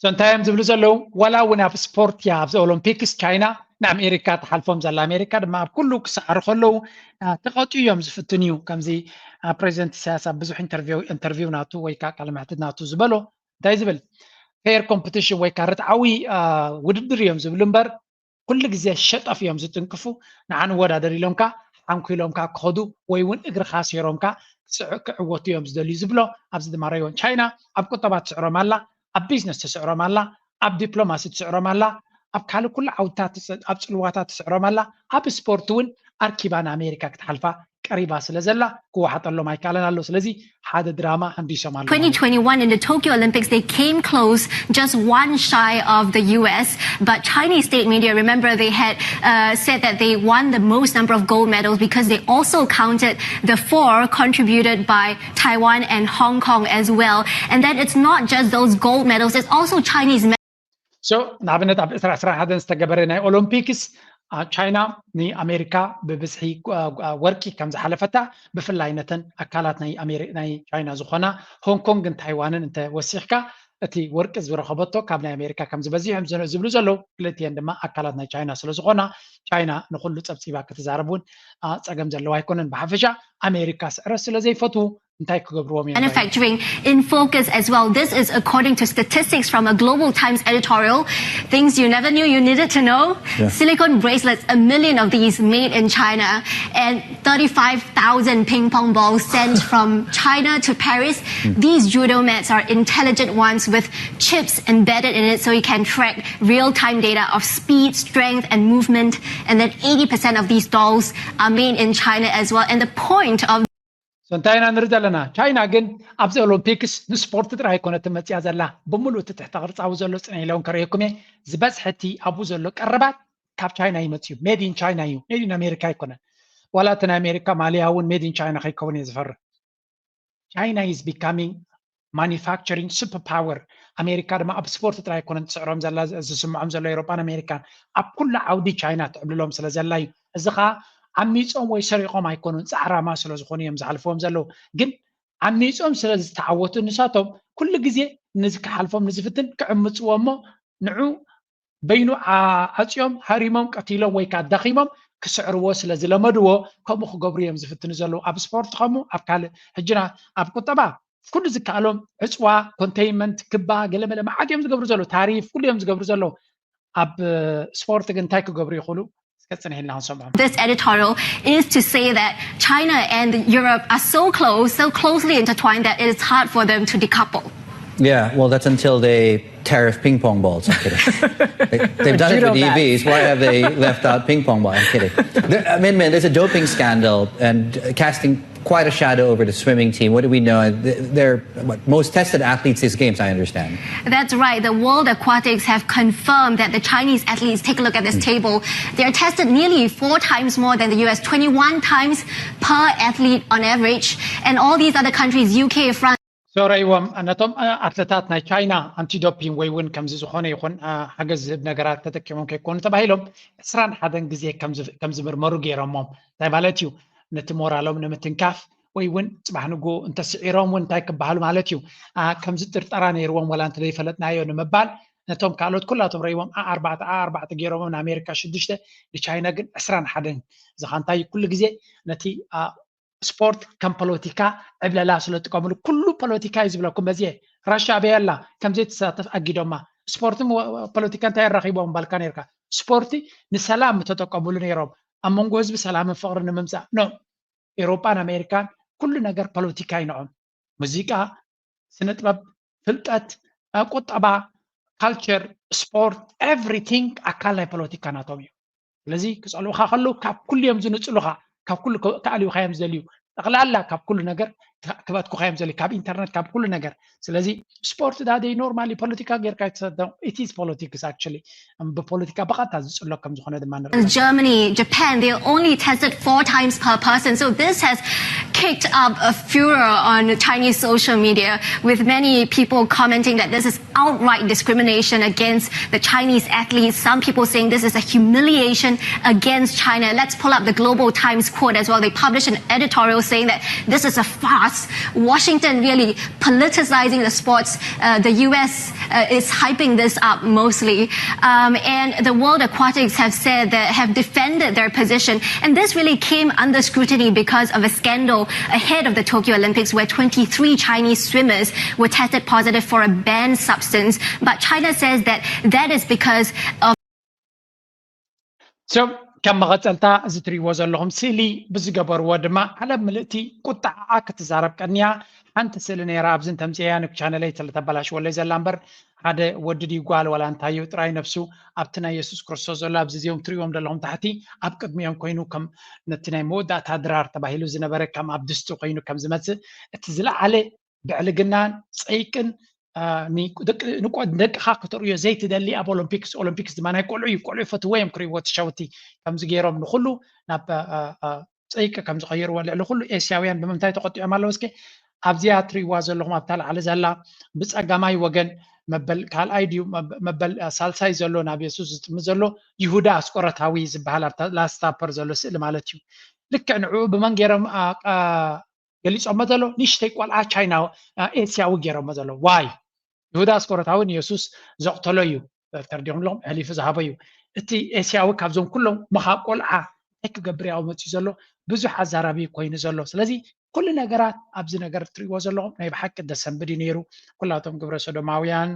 So እንታይ እዮም ዝብሉ ዘለዉ? ዋላ እውን ኣብ ስፖርት እያ ኣብዚ ኦሎምፒክስ ቻይና ንኣሜሪካ ትሓልፎም ዘላ። ኣሜሪካ ድማ ኣብ ኩሉ ክሰዓሩ ከለዉ ተቐጥዩ እዮም ዝፍትን እዩ። ከምዚ ፕሬዚደንት ኢሳያስ ኣብ ብዙሕ ኢንተርቪው ናቱ ወይ ከዓ ቃለ መሕትት ናቱ ዝበሎ እንታይ ዝብል፣ ፌር ኮምፕቲሽን ወይ ከዓ ርትዓዊ ውድድር እዮም ዝብሉ እምበር ኩሉ ግዜ ሸጠፍ እዮም ዝጥንቅፉ። ንዓ ንወዳደር ኢሎም ከዓ ሓንኩ ኢሎም ከዓ ክኸዱ ወይ እውን እግርኻ ኣሲሮም ከዓ ክዕወቱ እዮም ዝደልዩ ዝብሎ። ኣብዚ ድማ ረይዎም ቻይና ኣብ ቁጠባ ትስዕሮም ኣላ፣ ኣብ ቢዝነስ ትስዕሮም ኣላ፣ ኣብ ዲፕሎማሲ ትስዕሮም ኣላ፣ ኣብ ካልእ ኩሉ ዓውድታት ኣብ ፅልዋታት ትስዕሮም ኣላ። ኣብ ስፖርት እውን ኣርኪባ ንኣሜሪካ ክትሓልፋ ቀሪባ ስለ ዘላ ክወሓጠሎም ኣይከኣለን ኣሎ። ስለዚ ሓደ ድራማ ሃንዲሶም ኣሎ። twenty twenty-one in the Tokyo Olympics, they came close, just one shy of the U S. But Chinese state media, remember, they had uh, said that they won the most number of gold medals because they also counted the four contributed by Taiwan and Hong Kong as well. And then it's not just those gold medals, it's also Chinese so ንኣብነት ኣብ ዕስራ ዕስራ ሓደን ዝተገበረ ናይ ኦሎምፒክስ ቻይና ንኣሜሪካ ብብዝሒ ወርቂ ከም ዝሓለፈታ ብፍላይ ነተን ኣካላት ናይ ቻይና ዝኾና ሆንግ ኮንግን ታይዋንን እንተወሲኽካ እቲ ወርቂ ዝረኸበቶ ካብ ናይ ኣሜሪካ ከም ዝበዝሕ እዮም ዝብሉ ዘለዉ። ክልቲኤን ድማ ኣካላት ናይ ቻይና ስለ ዝኾና ቻይና ንኩሉ ፀብፂባ ክትዛረብ እውን ፀገም ዘለዋ ኣይኮነን። ብሓፈሻ ኣሜሪካ ስዕረት ስለ ዘይፈትዉ እንታይ ክገብርዎም እዮም? Manufacturing in focus as well. This is according to statistics from a Global Times editorial. Things you never knew you needed to know. Silicone bracelets, a million of these made in China, and thirty-five thousand ping pong balls sent from China to Paris. These judo mats are intelligent ones with chips embedded in it, so you can track real time data of speed, strength, and movement. And then eighty percent of these dolls are made in China as well. And the point of እንታይ ኢና ንርኢ ዘለና? ቻይና ግን ኣብዚ ኦሎምፒክስ ንስፖርት ጥራይ ኣይኮነትን መፅያ ዘላ። ብምሉእ እቲ ትሕተ ቅርፃዊ ዘሎ ፅንሕ ኢለውን ከርእየኩም እየ። ዝበዝሐ እቲ ኣብኡ ዘሎ ቀረባት ካብ ቻይና ይመፅዩ። ሜድ ኢን ቻይና እዩ፣ ሜድ ኢን ኣሜሪካ ኣይኮነን። ዋላ እቲ ናይ ኣሜሪካ ማልያ እውን ሜድ ኢን ቻይና ከይከውን እየ ዝፈርህ። China is becoming manufacturing super power። ኣሜሪካ ድማ ኣብ ስፖርት ጥራይ ኣይኮነን ትስዕሮም ዘላ፣ ዝስምዖም ዘሎ ኤሮጳን ኣሜሪካን ኣብ ኩሉ ዓውዲ ቻይና ትዕብልሎም ስለ ዘላ እዩ። እዚ ከዓ ዓሚፆም ወይ ሰሪቆም ኣይኮኑን፣ ፃዕራማ ስለ ዝኾኑ እዮም ዝሓልፍዎም ዘለዉ። ግን ዓሚፆም ስለ ዝተዓወቱ ንሳቶም ኩሉ ግዜ ንዚ ክሓልፎም ንዝፍትን ክዕምፅዎ እሞ ንዑ በይኑ ዓፅዮም ሃሪሞም ቀቲሎም ወይ ከዓ ዳኺሞም ክስዕርዎ ስለ ዝለመድዎ ከምኡ ክገብሩ እዮም ዝፍትኑ ዘለዉ። ኣብ ስፖርት ከምኡ ኣብ ካልእ ሕጅና ኣብ ቁጠባ ኩሉ ዝከኣሎም ዕፅዋ፣ ኮንቴይንመንት፣ ክባ፣ ገለመለ መዓት እዮም ዝገብሩ ዘለዉ። ታሪፍ ኩሉ እዮም ዝገብሩ ዘለዉ። ኣብ ስፖርት ግን እንታይ ክገብሩ ይኽእሉ? እስከ ፅንሕ ኢልና ክንሰምዖም። This editorial is to say that China and Europe are so close, so closely intertwined that it is hard for them to decouple. Yeah, well, that's until they tariff ping pong balls. I'm kidding. They, they've done it with E Vs. Why have they left out ping pong ball? I'm kidding. There, I mean, man, there's a doping scandal and casting quite a shadow over the swimming team. What do we know? They're what, most tested athletes these games, I understand. That's right. The World Aquatics have confirmed that the Chinese athletes, take a look at this table, they're tested nearly four times more than the U S, twenty-one times per athlete on average. And all these other countries, U K, France, ሶረይዎም ነቶም ኣትለታት ናይ ቻይና ኣንቲዶፒን ወይ እውን ከምዚ ዝኾነ ይኹን ሓገዝ ዝህብ ነገራት ተጠቂሞም ከይኮኑ ተባሂሎም ዕስራን ሓደን ግዜ ከም ዝምርመሩ ገይሮሞም። እንታይ ማለት እዩ? ነቲ ሞራሎም ንምትንካፍ ወይ እውን ፅባሕ ንግሆ እንተስዒሮም እውን እንታይ ክበሃሉ ማለት እዩ? ከምዚ ጥርጠራ ነይርዎም ዋላ እንተዘይፈለጥናዮ ንምባል ነቶም ካልኦት ኩላቶም ረይዎም ኣርባዕተ ኣርባዕተ ገይሮሞም ንኣሜሪካ ሽዱሽተ ንቻይና ግን ዕስራን ሓደን ዝኻ እንታይ ኩሉ ግዜ ነቲ ስፖርት ከም ፖለቲካ ዕብለላ ስለ ዝጥቀምሉ ኩሉ ፖለቲካ እዩ ዝብለኩም። በዚ ራሻ ኣበይ ኣላ ከም ዘይትሳተፍ ኣጊዶማ። ስፖርትን ፖለቲካ እንታይ ኣራኺቦም ባልካ ነርካ? ስፖርቲ ንሰላም ምተጠቀምሉ ነይሮም ኣብ መንጎ ህዝቢ ሰላምን ፍቅሪ ንምምፃእ ኖ። ኤሮጳን ኣሜሪካን ኩሉ ነገር ፖለቲካ ይንዖም። ሙዚቃ፣ ስነ ጥበብ፣ ፍልጠት፣ ቁጠባ፣ ካልቸር፣ ስፖርት፣ ኤቭሪቲንግ ኣካል ናይ ፖለቲካ ናቶም እዩ። ስለዚ ክፀልኡኻ ከለዉ ካብ ኩሉ እዮም ዝንፅሉኻ፣ ካብ ኩሉ ክኣልዩኻ እዮም ዝደልዩ። ጠቕላላ ካብ ኩሉ ነገር ክበትኩኻ እዮም ዝደልዩ፣ ካብ ኢንተርነት፣ ካብ ኩሉ ነገር። ስለዚ ስፖርት ዳደይ ኖርማሊ ፖለቲካ ጌርካ ኣይትሰዶም። It is politics actually። ብፖለቲካ ብቐጥታ ዝፅሎ ከም ዝኾነ ድማ ንርኢ። Germany, Japan, they only tested four times per person. So this has kicked up a furor on Chinese social media, with many people commenting that this is outright discrimination against the Chinese athletes. Some people saying this is a humiliation against China. Let's pull up the Global Times quote as well. They published an editorial saying that this is a farce. Washington really politicizing the sports. Uh, the U S uh, is hyping this up mostly. Um, and the World Aquatics have said that, have defended their position. And this really came under scrutiny because of a scandal ahead of the Tokyo Olympics where twenty-three Chinese swimmers were tested positive for a banned substance. But China says that that is because of So ከም መቐፀልታ እዚ ትሪእዎ ዘለኹም ስእሊ ብዝገበርዎ ድማ ዓለም ምልእቲ ቁጣዓ ክትዛረብ ቀንያ። ሓንቲ ስእሊ ነይራ ኣብዚ እንተምፅእያ ንቻነለይ ስለተበላሽወለይ ዘላ እምበር ሓደ ወዲ ድዩ ጓል ዋላ እንታዩ ጥራይ ነብሱ ኣብቲ ናይ የሱስ ክርስቶስ ዘሎ ኣብዚ እዚኦም ትሪእዎም ዘለኹም ታሕቲ ኣብ ቅድሚኦም ኮይኑ ከም ነቲ ናይ መወዳእታ ድራር ተባሂሉ ዝነበረ ከም ኣብ ድስቲ ኮይኑ ከም ዝመፅእ እቲ ዝለዓለ ብዕልግናን ፀይቅን ንደቅኻ ክተርእዮ ዘይትደሊ ኣብ ኦሎምፒክስ ኦሎምፒክስ ድማ ናይ ቆልዑ እዩ ቆልዑ ፈትዎ እዮም ክርእይዎ እቲ ሸውቲ ከምዚ ገይሮም ንኩሉ ናብ ፀይቂ ከም ዝቐየርዎ ልዕሊ ኩሉ ኤስያውያን ብምንታይ ተቆጢዖም ኣለዉ እስኪ ኣብዚኣ ትርእይዋ ዘለኹም ኣብታ ላዕሊ ዘላ ብፀጋማይ ወገን መበል ካልኣይ ድዩ መበል ሳልሳይ ዘሎ ናብ የሱስ ዝጥምት ዘሎ ይሁዳ ኣስቆረታዊ ዝበሃል ኣብታ ላስታፐር ዘሎ ስእሊ ማለት እዩ ልክዕ ንዕኡ ብመን ገይሮም ገሊፆሞ ዘሎ ንእሽተይ ቆልዓ ቻይና ኤስያዊ ገይሮሞ ዘሎ ዋይ ይሁዳ ኣስቆረታዊ ንየሱስ ዘቕተሎ እዩ ተርዲኹም ኣለኹም ሕሊፉ ዝሃቦ እዩ እቲ ኤስያዊ ካብዞም ኩሎም ምኻ ቆልዓ እንታይ ክገብር ያው መፅዩ ዘሎ ብዙሕ ኣዛራቢ ኮይኑ ዘሎ ስለዚ ኩሉ ነገራት ኣብዚ ነገር ትሪእዎ ዘለኹም ናይ ብሓቂ ደሰንብድ እዩ ነይሩ ኩላቶም ግብረ ሶዶማውያን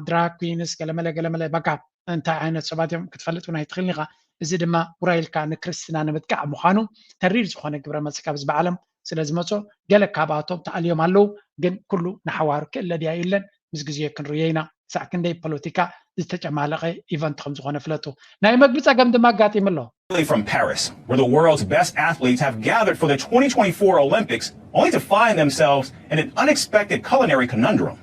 ድራግ ኩንስ ገለመለ ገለመለ በቃ እንታይ ዓይነት ሰባት እዮም ክትፈልጥ እውን ኣይትኽእልን ኢኻ እዚ ድማ ውራይ ኢልካ ንክርስትና ንምጥቃዕ ምዃኑ ተሪር ዝኾነ ግብረ መልሲ ካብ ዝበዓለም ስለ ዝመፆ ገለ ካብኣቶም ተኣልዮም ኣለዉ ግን ኩሉ ንሓዋሩ ክእለ ድያ የለን ምስ ግዜ ክንርእዮ ኢና ክሳዕ ክንደይ ፖለቲካ ዝተጨማለቐ ኢቨንት ከም ዝኾነ ፍለጡ ናይ መግቢ ፀገም ድማ ኣጋጢሙ ኣሎ from Paris, where the world's best athletes have gathered for the twenty twenty-four Olympics, only to find themselves in an unexpected culinary conundrum.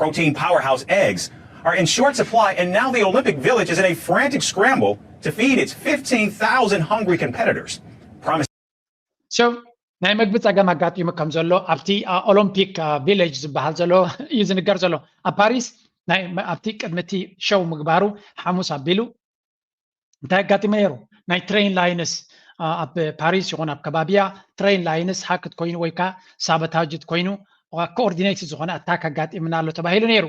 Protein powerhouse eggs are in short supply, and now the Olympic Village is in a frantic scramble to feed its fifteen thousand hungry competitors. Promise. So ናይ መግቢ ፀገም ኣጋጢሙ ከም ዘሎ ኣብቲ ኦሎምፒክ ቪሌጅ ዝበሃል ዘሎ እዩ ዝንገር ዘሎ ኣብ ፓሪስ ኣብቲ ቅድሚ እቲ ሸው ምግባሩ ሓሙስ ኣቢሉ እንታይ ኣጋጢመ ነይሩ ናይ ትሬን ላይንስ ኣብ ፓሪስ ይኹን ኣብ ከባቢያ ትሬን ላይንስ ሃክት ኮይኑ ወይ ከዓ ሳበታጅት ኮይኑ ኮኦርዲኔት ዝኾነ ኣታክ ኣጋጢምና ኣሎ ተባሂሉ ነይሩ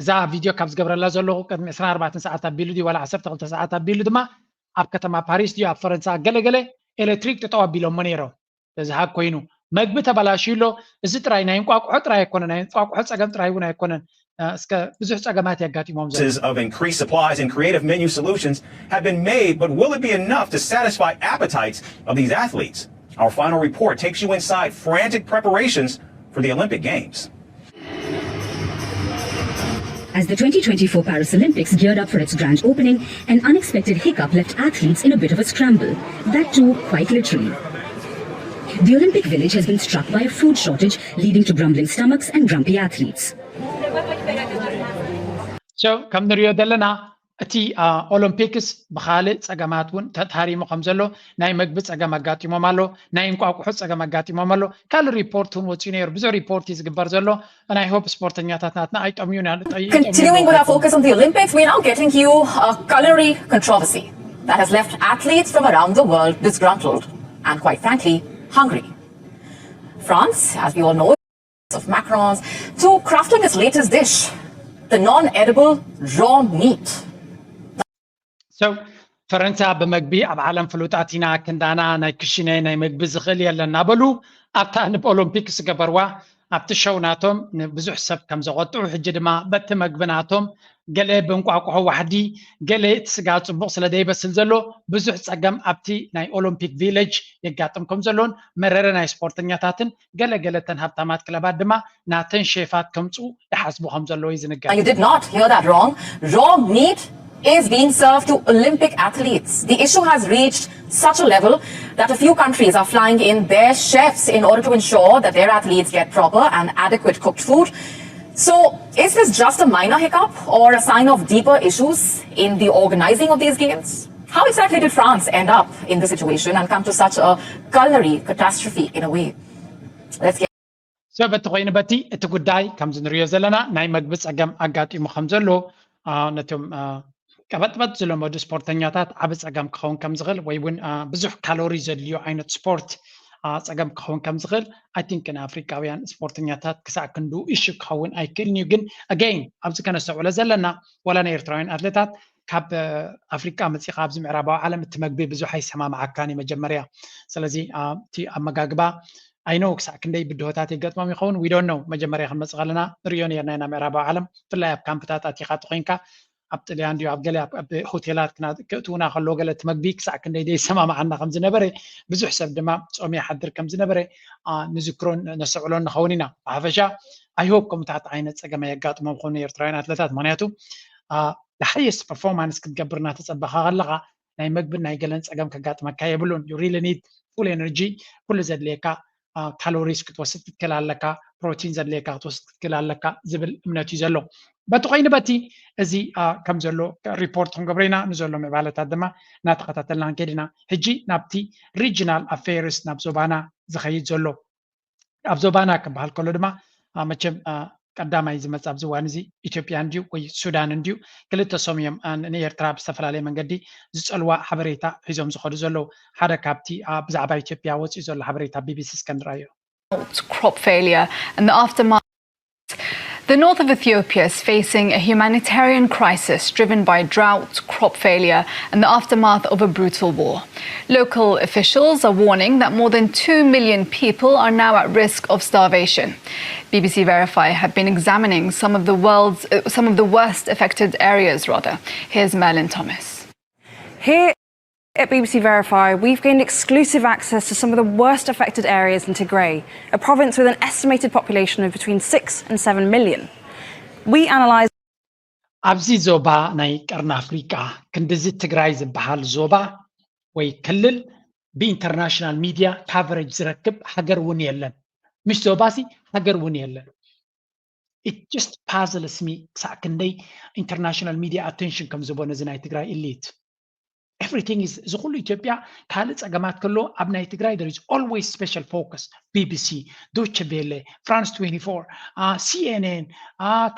እዛ ቪድዮ ካብ ዝገብረላ ዘለኹ ቅድሚ ዕስራን ኣርባዕተን ሰዓት ኣቢሉ ድዩ ዋላ ዓሰርተ ክልተ ሰዓት ኣቢሉ ድማ ኣብ ከተማ ፓሪስ ድዩ ኣብ ፈረንሳ ገለገለ ኤሌክትሪክ ጠጠው ኣቢሎሞ ነይሮም በዚ ሃክ ኮይኑ መግቢ ተበላሽዩ ኣሎ እዚ ጥራይ ናይ እንቋቁሖ ጥራይ ኣይኮነ ናይ እንቋቁሖ ፀገም ጥራይ እውን ኣይኮነን እስከ ብዙሕ ፀገማት የጋጢሞም ዘሎ of increased supplies and creative menu solutions have been made, but will it be enough to satisfy appetites of these athletes? Our final report takes you inside frantic preparations for the Olympic Games. As the twenty twenty-four Paris Olympics geared up for its grand opening, an unexpected hiccup left athletes in a bit of a scramble, that too quite literally. The Olympic Village has been struck by a food shortage, leading to grumbling stomachs and grumpy athletes. So ከም ንሪኦ ዘለና እቲ ኦሎምፒክስ ብካልእ ፀገማት እውን ተታሪሙ ከም ዘሎ ናይ መግቢ ፀገም ኣጋጢሞም ኣሎ ናይ እንቋቁሖ ፀገም ኣጋጢሞም ኣሎ ካልእ ሪፖርት እውን ወፂኡ ነይሩ ብዙሕ ሪፖርት እዩ ዝግበር ዘሎ ናይ ሆፕ ስፖርተኛታት ናትና ኣይጠምዩን Continuing with our focus on the Olympics, we're now getting you a culinary controversy that has left athletes from around the world disgruntled and, quite frankly, hungry. France, as we all know, of Macron's to crafting its latest dish, the non-edible raw meat. So ፈረንሳ ብመግቢ ኣብ ዓለም ፍሉጣት ኢና ክንዳና ናይ ክሽነ ናይ መግቢ ዝኽእል የለን እናበሉ ኣብታ ንብ ኦሎምፒክ ዝገበርዋ ኣብቲ ሸው ናቶም ንብዙሕ ሰብ ከም ዘቆጥዑ ሕጂ ድማ በቲ መግቢ ናቶም ገለ ብእንቋቁሖ ዋሕዲ ገለ እቲ ስጋ ፅቡቕ ስለ ዘይበስል ዘሎ ብዙሕ ፀገም ኣብቲ ናይ ኦሎምፒክ ቪሌጅ የጋጥም ከም ዘሎን መረረ ናይ ስፖርተኛታትን ገለ ገለ ተን ሃብታማት ክለባት ድማ ናተን ሼፋት ከምፅኡ ይሓስቡ ከም ዘለዉ እዩ ዝንገር። You did not hear that wrong. Raw meat is being served to Olympic athletes. The issue has reached such a level that a few countries are flying in their chefs in order to ensure that their athletes get proper and adequate cooked food. So, is this just a minor hiccup or a sign of deeper issues in the organizing of these games? How exactly did France end up in this situation and come to such a culinary catastrophe in a way? Let's get So በቲ ኮይኑ በቲ እቲ ጉዳይ ከምዚ ንሪኦ ዘለና ናይ መግቢ ፀገም ኣጋጢሙ ከም ዘሎ ነቶም ቀበጥበጥ ዝለመዱ ስፖርተኛታት ዓቢ ፀገም ክኸውን ከም ዝኽእል ወይ እውን ብዙሕ ካሎሪ ዘድልዮ ዓይነት ስፖርት ጸገም ክኸውን ከም ዝኽእል I think ንኣፍሪቃውያን ስፖርተኛታት ክሳዕ ክንዱ ኢሹ ክኸውን ኣይክእልን እዩ። ግን ኣገይን ኣብዚ ከነስተውዕሎ ዘለና ዋላ ናይ ኤርትራውያን ኣትሌታት ካብ ኣፍሪቃ መፂኻ ኣብዚ ምዕራባዊ ዓለም እቲ መግቢ ብዙሕ ኣይሰማማዓካን እዩ መጀመርያ። ስለዚ እቲ ኣመጋግባ ኣይኖ ክሳዕ ክንደይ ብድሆታት የጋጥሞም ይኸውን ዊዶን ነው። መጀመርያ ክንመፅእ ከለና ንሪኦ ነርና ኢና ምዕራባዊ ዓለም ብፍላይ ኣብ ካምፕታት ኣቲኻ ተኮይንካ ኣብ ጥልያን ድዩ ኣብ ገለ ኣብ ሆቴላት ክእትውና ከለዎ ገለ እቲ መግቢ ክሳዕ ክንደይ ደይሰማማዓና ከም ዝነበረ ብዙሕ ሰብ ድማ ጾም ይሓድር ከም ዝነበረ ንዝክሮን ነሰዕሎን ንኸውን ኢና። ብሓፈሻ ኣይሆፕ ከምታት ዓይነት ፀገም ኣየጋጥሞም ኾኑ ኤርትራውያን ኣትለታት ምክንያቱ the highest performance ክትገብር እናተፀበኻ ከለኻ ናይ መግብን ናይ ገለን ፀገም ከጋጥመካ የብሉን። You really need full energy ኩሉ ዘድልየካ ካሎሪስ ክትወስድ ክትክእል ኣለካ፣ ፕሮቲን ዘድልየካ ክትወስድ ክትክእል ኣለካ ዝብል እምነት እዩ ዘሎ። በቲ ኮይኑ በቲ እዚ ከም ዘሎ ሪፖርት ክንገብሮ ኢና። ንዘሎ ምዕባለታት ድማ እናተኸታተልና ክንከይድ ኢና። ሕጂ ናብቲ ሪጅናል ኣፌርስ ናብ ዞባና ዝኸይድ ዘሎ ኣብ ዞባና ክበሃል ከሎ ድማ መቸም ቀዳማይ ዝመጽእ ኣብዚ እዋን እዚ ኢትዮጵያ እንድዩ ወይ ሱዳን እንድዩ። ክልተ ሶም እዮም ንኤርትራ ብዝተፈላለየ መንገዲ ዝጸልዋ ሓበሬታ ሒዞም ዝኸዱ ዘለዉ። ሓደ ካብቲ ብዛዕባ ኢትዮጵያ ወጺኡ ዘሎ ሓበሬታ ቢቢሲ እስከ ንርኣዮ። Crop failure and the aftermath. The north of Ethiopia is facing a humanitarian crisis driven by drought, crop failure, and the aftermath of a brutal war. Local officials are warning that more than two million people are now at risk of starvation. B B C Verify have been examining some of the world's uh, some of the worst affected areas rather. Here's Merlin Thomas. Here at B B C Verify, we've gained exclusive access to some of the worst affected areas in Tigray, a province with an estimated population of between six and seven million. We analysed ኣብዚ ዞባ ናይ ቀርኒ ኣፍሪቃ ክንድዚ ትግራይ ዝበሃል ዞባ ወይ ክልል ብኢንተርናሽናል ሚድያ ካቨሬጅ ዝረክብ ሃገር እውን የለን። ምሽ ዞባሲ ሃገር እውን የለን። It just puzzles me ክሳዕ ክንደይ ኢንተርናሽናል ሚድያ ኣቴንሽን ከም ዝቦ ነዚ ናይ ትግራይ ኢሊት። Everything is እዚ ኩሉ ኢትዮጵያ ካልእ ጸገማት ከሎ ኣብ ናይ ትግራይ there is always special focus። ቢቢሲ፣ ዶቸ ቬለ፣ ፍራንስ ትዌንቲ ፎር፣ ሲኤንኤን፣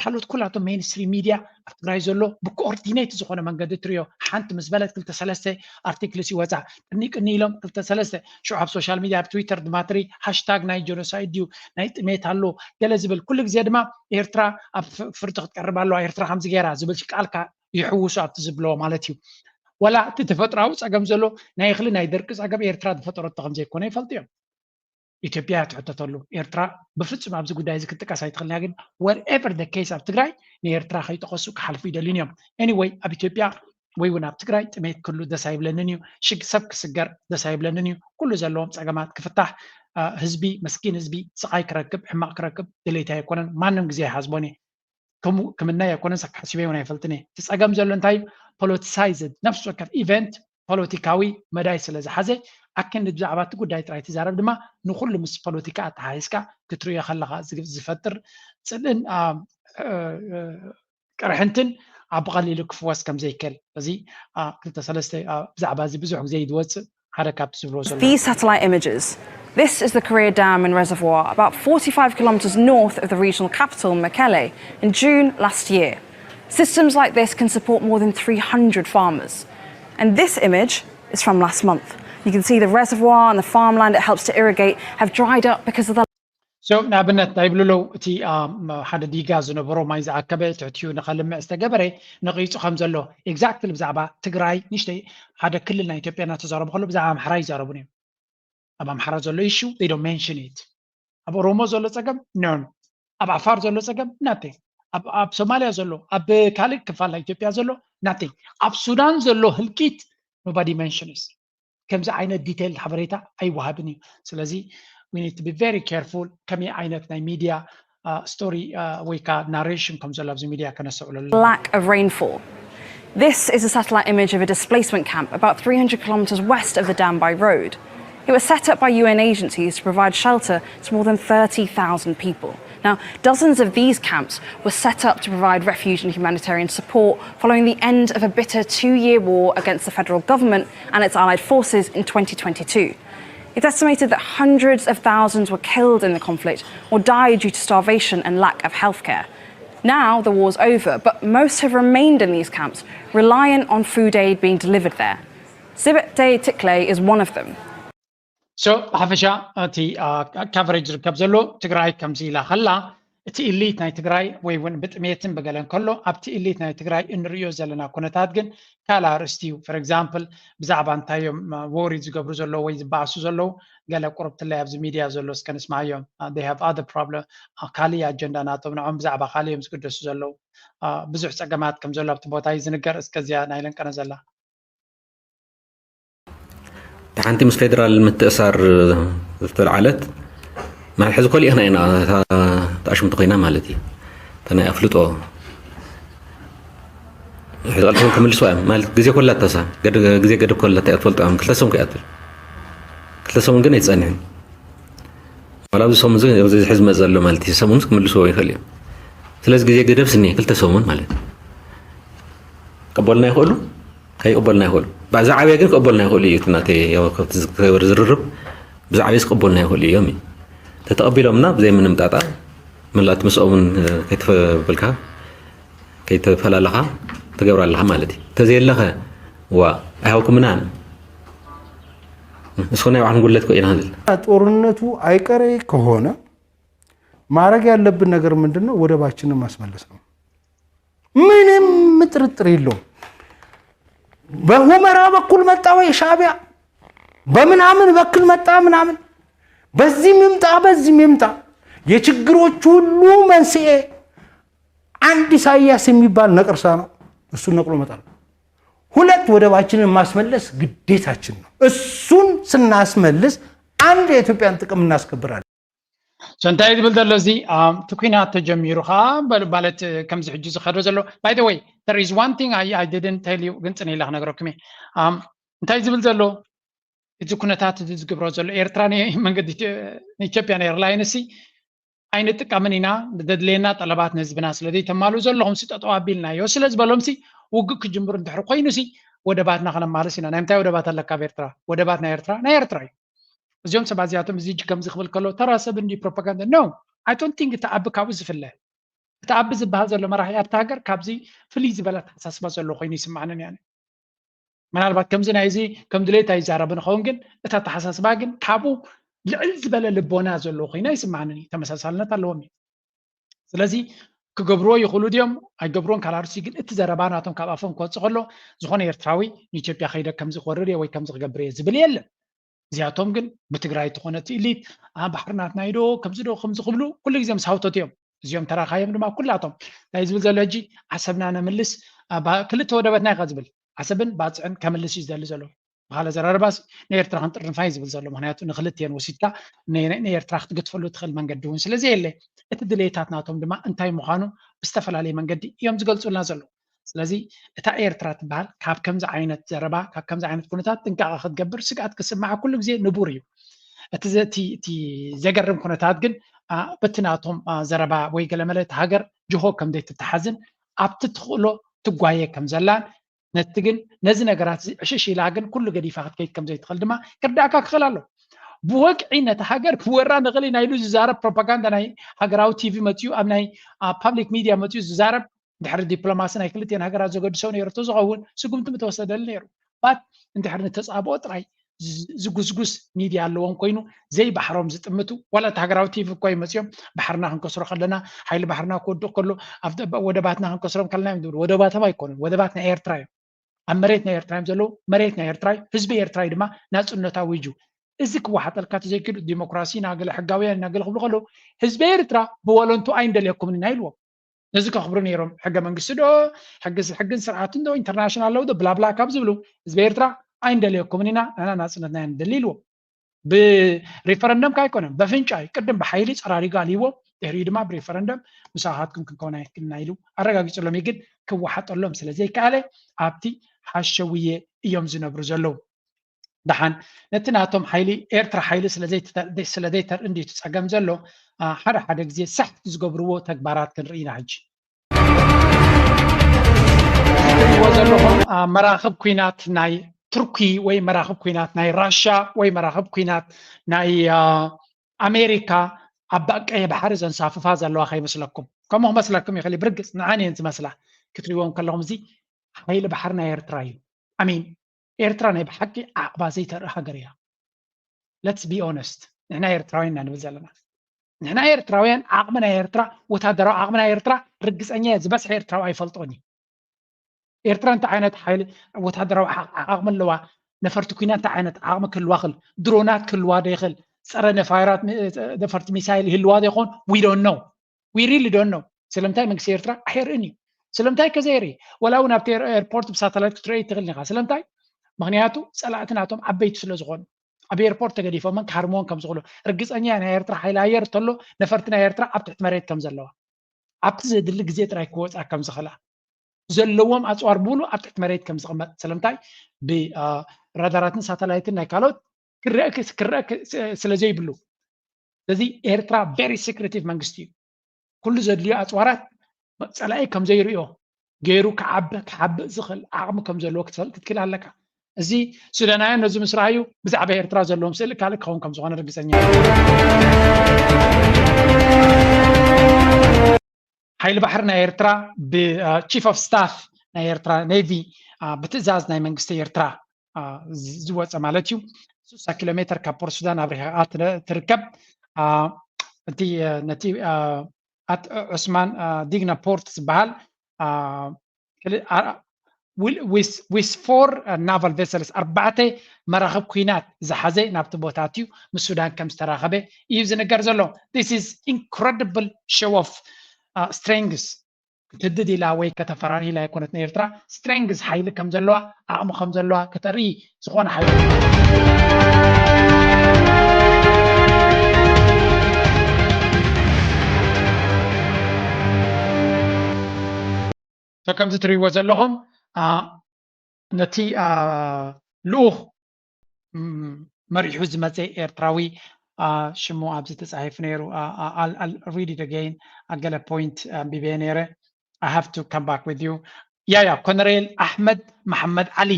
ካልኦት ኩላቶም ሜንስትሪም ሚድያ ኣብ ትግራይ ዘሎ ብኮኦርዲኔት ዝኾነ መንገዲ ትሪዮ። ሓንቲ ምስ በለት ክልተ ሰለስተ ኣርቲክልስ ይወፃ። ቅኒ ቅኒ ኢሎም ክልተ ሰለስተ ሽዑ ኣብ ሶሻል ሚድያ ኣብ ትዊተር ድማ ትሪ ሃሽታግ ናይ ጀኖሳይድ ድዩ ናይ ጥሜት ኣሎ ገለ ዝብል ኩሉ ግዜ ድማ ኤርትራ ኣብ ፍርዲ ክትቀርብ ኣለዋ ኤርትራ ከምዚ ገይራ ዝብል ቃልካ ይሕውሱ ኣብቲ ዝብለዎ ማለት እዩ። ወላ እቲ ተፈጥራዊ ፀገም ዘሎ ናይ እኽሊ ናይ ደርቂ ፀገም ኤርትራ ዝፈጠረቶ ከም ዘይኮነ ይፈልጡ እዮም። ኢትዮጵያ እያ ትሕተተሉ። ኤርትራ ብፍፁም ኣብዚ ጉዳይ እዚ ክትጥቀስ ኣይትኽእልን እያ። ግን whatever the case ኣብ ትግራይ ንኤርትራ ከይጠቐሱ ክሓልፉ ይደልዩን እዮም። Anyway ኣብ ኢትዮጵያ ወይ እውን ኣብ ትግራይ ጥሜት ክህሉ ደስ ኣይብለንን እዩ። ሽግ ሰብ ክስገር ደስ ኣይብለንን እዩ። ኩሉ ዘለዎም ፀገማት ክፍታሕ ህዝቢ መስኪን ህዝቢ ስቓይ ክረክብ ሕማቕ ክረክብ ድሌት ኣይኮነን። ማንም ግዜ ኣይሓስቦን እየ። ከምኡ ክምናይ ኣይኮነን ሰብ ሓሲበ እውን ኣይፈልጥን እየ። እቲ ፀገም ዘሎ እንታይ ፖለቲሳይዝድ ነፍሲ ወከፍ ኢቨንት ፖለቲካዊ መዳይ ስለ ዝሓዘ ኣክንዲ ብዛዕባ እቲ ጉዳይ ጥራይ ትዛረብ ድማ ንኩሉ ምስ ፖለቲካ ኣተሓሒዝካ ክትርእዮ ከለካ ዝፈጥር ፅልእን ቅርሕንትን ኣብ ብቐሊሉ ክፍወስ ከም ዘይክእል እዚ ክልተ ሰለስተ ብዛዕባ እዚ ብዙሕ ግዜ ይድወፅእ ሓደ ካብቲ ዝብሎ ዘሎ These satellite images. This is the Korea Dam and Reservoir, about forty-five kilometers north of the regional capital, Mekelle, in June last year. Systems like this can support more than three hundred farmers. And this image is from last month. You can see the reservoir and the farmland it helps to irrigate have dried up because of the so ንኣብነት ናይ ብልለው እቲ ሓደ ዲጋ ዝነበሮ ማይ ዝኣከበ ትሕትኡ ንኸልምዕ ዝተገበረ ነቒፁ ከም ዘሎ exactly ብዛዕባ ትግራይ ንሽተይ ሓደ ክልል ናይ ኢትዮጵያ እናተዛረቡ ከሎ ብዛዕባ ኣምሓራ ይዛረቡን እዮም። ኣብ ኣምሓራ ዘሎ issue they don't mention it። ኣብ ኦሮሞ ዘሎ ፀገም none። ኣብ ዓፋር ዘሎ ፀገም nothing። ኣብ ሶማልያ ዘሎ ኣብ ካልእ ክፋል ናይ ኢትዮጵያ ዘሎ nothing። ኣብ ሱዳን ዘሎ ህልቂት nobody mentions። ከምዚ ዓይነት ዲቴይል ሓበሬታ ኣይወሃብን እዩ። ስለዚ we need to be very careful ከመይ ዓይነት ናይ ሚድያ ስቶሪ ወይ ከዓ ናሬሽን ከም ዘሎ ኣብዚ ሚድያ ከነስተውዕለሉ lack of rainfall. This is a satellite image of a displacement camp about three hundred kilometers west of the Dambai Road. It was set up by U N agencies to provide shelter to more than thirty thousand people. Now, dozens of these camps were set up to provide refuge and humanitarian support following the end of a bitter two year war against the federal government and its allied forces in twenty twenty-two. It's estimated that hundreds of thousands were killed in the conflict or died due to starvation and lack of healthcare. Now the war's over, but most have remained in these camps, reliant on food aid being delivered there. Sibete Tikle is one of them. So ብሓፈሻ እቲ ካቨሬጅ ዝርከብ ዘሎ ትግራይ ከምዚ ኢላ ከላ፣ እቲ ኢሊት ናይ ትግራይ ወይ እውን ብጥሜትን ብገለን ከሎ፣ ኣብቲ ኢሊት ናይ ትግራይ እንርእዮ ዘለና ኩነታት ግን ካልእ ኣርእስቲ እዩ። For example ብዛዕባ እንታይ እዮም ወሪ ዝገብሩ ዘለዉ ወይ ዝበኣሱ ዘለዉ፣ ገለ ቁርብትላይ ኣብዚ ሚድያ ዘሎ እስከ ንስማዮም። They have other problem፣ ካልእ ኣጀንዳ ናቶም፣ ንዖም ብዛዕባ ካልእ እዮም ዝግደሱ ዘለዉ። ብዙሕ ፀገማት ከም ዘሎ ኣብቲ ቦታ እዩ ዝንገር። እስከ እዚኣ ናይ ለንቀነ ዘላ ሓንቲ ምስ ፌደራል ምትእሳር ዝተልዓለት ማለት ሕዚ ኮሊእኽና ኢና ተኣሽምቲ ኮይና ማለት እዩ። ተናይ ኣፍልጦ ሕዚ ቀልጥፎም ክምልስዋ እዮም ማለት ግዜ ኮላታሳ ግዜ ገደብ ኮላታ እያ ትፈልጦ እዮም ክልተ ሰሙን ክያትል ክልተ ሰሙን ግን ኣይትፀንሕን ዋላ ኣብዚ ሰሙን ሕዚ መፅ ዘሎ ማለት እዩ ሰሙን ክምልስዎ ይኽእል እዮም ስለዚ ግዜ ገደብ ስኒ ክልተ ሰሙን ማለት እዩ ቀበልና ይኽእሉ ከይቅበልና ይኽእሉ። ብዛ ዓብያ ግን ክቅበልና ይኽእሉ እዩ ናተይ ዝገበር ዝርርብ ብዛ ዓብያ ክቅበልና ይኽእሉ እዮም እዩ። ተተቀቢሎምና ብዘይ ምንም ጣጣ መላእቲ ምስኦም እውን ከይተበልካ ከይተፈላለኻ ትገብር ኣለኻ ማለት እዩ። ተዘየለኸ ዋ ኣይሃውኩምና እስኹ ናይ ባዕልኩም ጉድለት ኮ ኢና ዝብል። ጦርነቱ አይቀሬ ከሆነ ማድረግ ያለብን ነገር ምንድን ነው? ወደባችንን ማስመለስ ነው። ምንም ጥርጥር የለውም። በሁመራ በኩል መጣ ወይ ሻዕቢያ በምናምን በኩል መጣ ምናምን በዚህም ይምጣ በዚህም ይምጣ የችግሮች ሁሉ መንስኤ አንድ ኢሳያስ የሚባል ነቀርሳ ነው። እሱን ነቅሎ መጣል ነው። ሁለት ወደባችንን ማስመለስ ግዴታችን ነው። እሱን ስናስመልስ አንድ የኢትዮጵያን ጥቅም እናስከብራለን። So እንታይ ዝብል ዘሎ እዚ እቲ ኩናት ተጀሚሩ ከዓ ማለት ከምዚ ሕጂ ዝኸዶ ዘሎ by the way there is one thing I, I didn't tell you ግን ፅን ኢለ ክነግረኩም እየ እንታይ ዝብል ዘሎ እዚ ኩነታት እዚ ዝግብሮ ዘሎ ኤርትራ መንገዲ ኢትዮጵያን ኤርላይንስ ኣይንጥቀምን ኢና ዘድልየና ጠለባት ንህዝብና ስለዘይተማልኡ ዘለኹም ሲ ጠጠው ኣቢልናዮ ስለዝበሎም ሲ ውግእ ክጅምሩ እንድሕር ኮይኑ ሲ ወደባትና ከነማልስ ኢና ናይ ምንታይ ወደባት ኣለካ ኣብ ኤርትራ ወደባት ናይ ኤርትራ ናይ ኤርትራ እዩ እዚኦም ሰባት እዚኣቶም እዚ ከምዚ ክብል ከሎ ተራ ሰብ እንዲ ፕሮፓጋንዳ no I don't think እቲ ኣቢ ካብኡ ዝፍለ እቲ ኣቢ ዝበሃል ዘሎ መራሒ ኣብቲ ሃገር ካብዚ ፍልይ ዝበለ ኣተሓሳስባ ዘሎ ኮይኑ ይስማዕንን ያነ ምናልባት ከምዚ ናይዚ ከም ድሌት ኣይዛረብ ንኸውን ግን እቲ ኣተሓሳስባ ግን ካብኡ ልዕል ዝበለ ልቦና ዘለዎ ኮይና ይስማዕንን እዩ ተመሳሳልነት ኣለዎም እዩ ስለዚ ክገብርዎ ይኽእሉ ድዮም ኣይገብርዎን ካልኣርሲ ግን እቲ ዘረባ ናቶም ካብ ኣፎም ክወፅእ ከሎ ዝኾነ ኤርትራዊ ንኢትዮጵያ ከይደ ከምዚ ክወርር እየ ወይ ከምዚ ክገብር እየ ዝብል የለን እዚኣቶም ግን ብትግራይ ትኾነ ትኢሊት ባሕሪ ናትና ዶ ከምዚ ዶ ከምዚ ክብሉ ኩሉ ግዜ ምስ ሃውተት እዮም እዚኦም ተራኻዮም ድማ ኩላቶም እንታይ ዝብል ዘሎ ሕጂ ዓሰብና ነምልስ ክልተ ወደበትና ኢኻ ዝብል ዓሰብን ባፅዕን ከምልስ እዩ ዝደሊ ዘሎ ብካለ ዘራርባስ ንኤርትራ ክንጥርንፋ እዩ ዝብል ዘሎ ምክንያቱ ንክልትየን ወሲድካ ንኤርትራ ክትገትፈሉ ትኽእል መንገዲ እውን ስለዚ የለ እቲ ድሌታት ናቶም ድማ እንታይ ምዃኑ ብዝተፈላለየ መንገዲ እዮም ዝገልፁልና ዘለዉ ስለዚ እታ ኤርትራ ትበሃል ካብ ከምዚ ዓይነት ዘረባ ካብ ከምዚ ዓይነት ኩነታት ጥንቃቐ ክትገብር ስግኣት ክስምዓ ኩሉ ግዜ ንቡር እዩ እቲ ዘገርም ኩነታት ግን በቲ ናቶም ዘረባ ወይ ገለመለ እቲ ሃገር ጅሆ ከም ዘይትተሓዝን ኣብቲ ትኽእሎ ትጓየ ከም ዘላን ነቲ ግን ነዚ ነገራት እዚ ዕሽሽ ኢላ ግን ኩሉ ገዲፋ ክትከይድ ከም ዘይትኽእል ድማ ክርዳእካ ክኽእል ኣሎ ብወግዒ ነቲ ሃገር ክወራ ንኽእል ኢና ኢሉ ዝዛረብ ፕሮፓጋንዳ ናይ ሃገራዊ ቲቪ መፅኡ ኣብ ናይ ፓብሊክ ሚድያ መፅኡ ዝዛረብ ድሕሪ ዲፕሎማሲ ናይ ክልቲኤን ሃገራት ዘገድሶ ነይሩ ተዝኸውን ስጉምቲ ምተወሰደሉ ነይሩ ባት እንድሕሪ ንተፃብኦ ጥራይ ዝጉስጉስ ሚድያ ኣለዎም ኮይኑ ዘይባሕሮም ዝጥምቱ ዋላ እቲ ሃገራዊ ቲቪ እኮ ይመፅኦም ባሕርና ክንከስሮ ከለና ሓይሊ ባሕርና ክወድቕ ከሎ ወደባትና ክንከስሮም ከለና እዮም ዝብሉ ወደባቶም ኣይኮኑን ወደባት ናይ ኤርትራ እዮም ኣብ መሬት ናይ ኤርትራ እዮም ዘለዉ መሬት ናይ ኤርትራ እዩ ህዝቢ ኤርትራ እዩ ድማ ናፅነቱ ኣዊጁ እዚ ክወሓጠልካ ተዘይክሉ ዲሞክራሲ ናገለ ሕጋውያን ናገለ ክብሉ ከለዉ ህዝቢ ኤርትራ ብወለንቱ ኣይንደልየኩምን ኢና ኢልዎም ነዚ ከኽብሩ ነይሮም ሕገ መንግስቲ ዶ ሕግን ስርዓትን ዶ ኢንተርናሽናል ለው ዶ ብላብላ ካብ ዝብሉ ህዝቢ ኤርትራ ኣይንደልየኩምን ኢና ንሕና ናፅነትና ኢና ንደሊ ኢልዎም ብሪፈረንደም ካይኮነን በፍንጫይ ቅድም ብሓይሊ ፀራሪጉ ኣልይዎም ድሕሪኡ ድማ ብሪፈረንደም ምሳኻትኩም ክንከውን ኣይክልና ኢሉ ኣረጋጊፅሎም ግን ክወሓጠሎም ስለዘይከኣለ ኣብቲ ሓሸውየ እዮም ዝነብሩ ዘለዉ ደሓን ነቲ ናቶም ሓይሊ ኤርትራ ሓይሊ ስለዘይተርኢ እንድዩ እቲ ጸገም ዘሎ ሓደ ሓደ ግዜ ሳሕቲ ዝገብርዎ ተግባራት ክንርኢ ኢና ሕጂ ዘለኹም መራኽብ ኩናት ናይ ቱርኪ ወይ መራኽብ ኩናት ናይ ራሻ ወይ መራኽብ ኩናት ናይ ኣሜሪካ ኣብ ቀይሕ ባሕሪ ዘንሳፍፋ ዘለዋ ከይመስለኩም ከምኡ ክመስለኩም ይኽእል ብርግፅ ንዓን እየን ዝመስላ ክትሪዎም ከለኹም እዚ ሓይሊ ባሕሪ ናይ ኤርትራ እዩ ኣሚን ኤርትራ ናይ ብሓቂ ዓቕባ ዘይተርኢ ሃገር እያ Let's be honest፣ ንሕና ኤርትራውያን ኢና ንብል ዘለና። ንሕና ኤርትራውያን ዓቕሚ ናይ ኤርትራ፣ ወታደራዊ ዓቕሚ ናይ ኤርትራ ርግጸኛ እየ ዝበዝሐ ኤርትራዊ ኣይፈልጦን እዩ። ኤርትራ እንታይ ዓይነት ሓይሊ ወታደራዊ ዓቕሚ ኣለዋ፣ ነፈርቲ ኩናት እንታይ ዓይነት ዓቕሚ ክህልዋ ክል ድሮናት ክህልዋ ዶ ይኽእል፣ ፀረ ነፋራት ነፈርቲ ሚሳይል ይህልዋ ዶ ይኾን? We don't know። We really don't know። ስለምንታይ መንግስቲ ኤርትራ ኣየርእን እዩ። ስለምንታይ ከዘየርኢ? ወላ እውን ኣብቲ ኤርፖርት ብሳተላይት ክትርኢ ትኽእል ኢኻ። ስለምንታይ? ምክንያቱ ፀላእቲ ናቶም ዓበይቲ ስለ ዝኾኑ ኣብ ኤርፖርት ተገዲፎምን ክሃርምዎን ከም ዝኽእሉ ርግፀኛ። ናይ ኤርትራ ሓይሊ ኣየር እንተሎ ነፈርቲ ናይ ኤርትራ ኣብ ትሕቲ መሬት ከም ዘለዋ ኣብቲ ዘድሊ ግዜ ጥራይ ክወፃ ከም ዝኽእላ ዘለዎም ኣፅዋር ብሙሉ ኣብ ትሕቲ መሬት ከም ዝቕመጥ ስለምንታይ ብራዳራትን ሳተላይትን ናይ ካልኦት ክረአ ስለ ዘይብሉ። ስለዚ ኤርትራ very secretive መንግስቲ እዩ። ኩሉ ዘድልዮ ኣፅዋራት ፀላኢ ከም ዘይርእዮ ገይሩ ክዓቢ ክሓብእ ዝኽእል ዓቕሚ ከም ዘለዎ ክትፈልጥ ክትክእል ኣለካ። እዚ ሱዳናውያን ነዚ ምስ ረኣዩ ብዛዕባ ኤርትራ ዘለዎም ስእሊ ካልእ ክኸውን ከም ዝኾነ ርግፀኛ። ሓይሊ ባሕሪ ናይ ኤርትራ ብ chief of staff ናይ ኤርትራ ኔቪ ብትእዛዝ ናይ መንግስቲ ኤርትራ ዝወፀ ማለት እዩ። ስሳ ኪሎ ሜትር ካብ ፖርት ሱዳን ኣብ ርሕቃ ትርከብ። እቲ ነቲ ኣት ዑስማን ዲግና ፖርት ዝበሃል with four naval vessels ኣርባዕተ መራኽብ ኩናት ዝሓዘ ናብቲ ቦታ ኣትዩ ምስ ሱዳን ከም ዝተራኸበ እዩ ዝንገር ዘሎ። This is incredible show of strength። ክትህድድ ኢላ ወይ ከተፈራሪ ኢላ ኣይኮነትን ኤርትራ። Strength ሓይሊ ከም ዘለዋ ዓቕሚ ከም ዘለዋ ክተርኢ ዝኾነ ሓይሊ ከምዚ ትርእይዎ ዘለኹም ነቲ ልኡኽ መሪሑ ዝመፀ ኤርትራዊ ሽሙ ኣብዚ ተፃሒፉ ነይሩ። I'll read it again። ኣገለ point ኣንቢበ ነይረ። I have to come back with you። ያ ያ ኮነሬል ኣሕመድ መሓመድ ዓሊ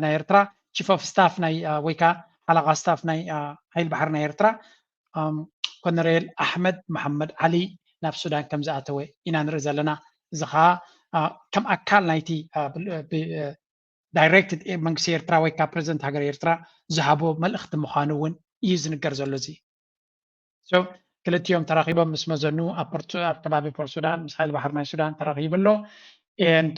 ናይ ኤርትራ chief of staff ናይ ወይ ከዓ ሓለቓ ስታፍ ናይ ሓይሊ ባሕሪ ናይ ኤርትራ ኮነሬል ኣሕመድ መሓመድ ዓሊ ናብ ሱዳን ከም ዝኣተወ ኢና ንርኢ ዘለና። እዚ ከዓ ከም ኣካል ናይቲ ዳይሬክትድ መንግስቲ ኤርትራ ወይ ከዓ ፕረዚደንት ሃገር ኤርትራ ዝሃቦ መልእኽቲ ምዃኑ እውን እዩ ዝንገር ዘሎ። እዚ ክልቲኦም ተራኺቦም ምስ መዘኑ ኣብ ከባቢ ፖርት ሱዳን ምስ ሓይሊ ባሕሪ ናይ ሱዳን ተራኺቡ ኣሎ። And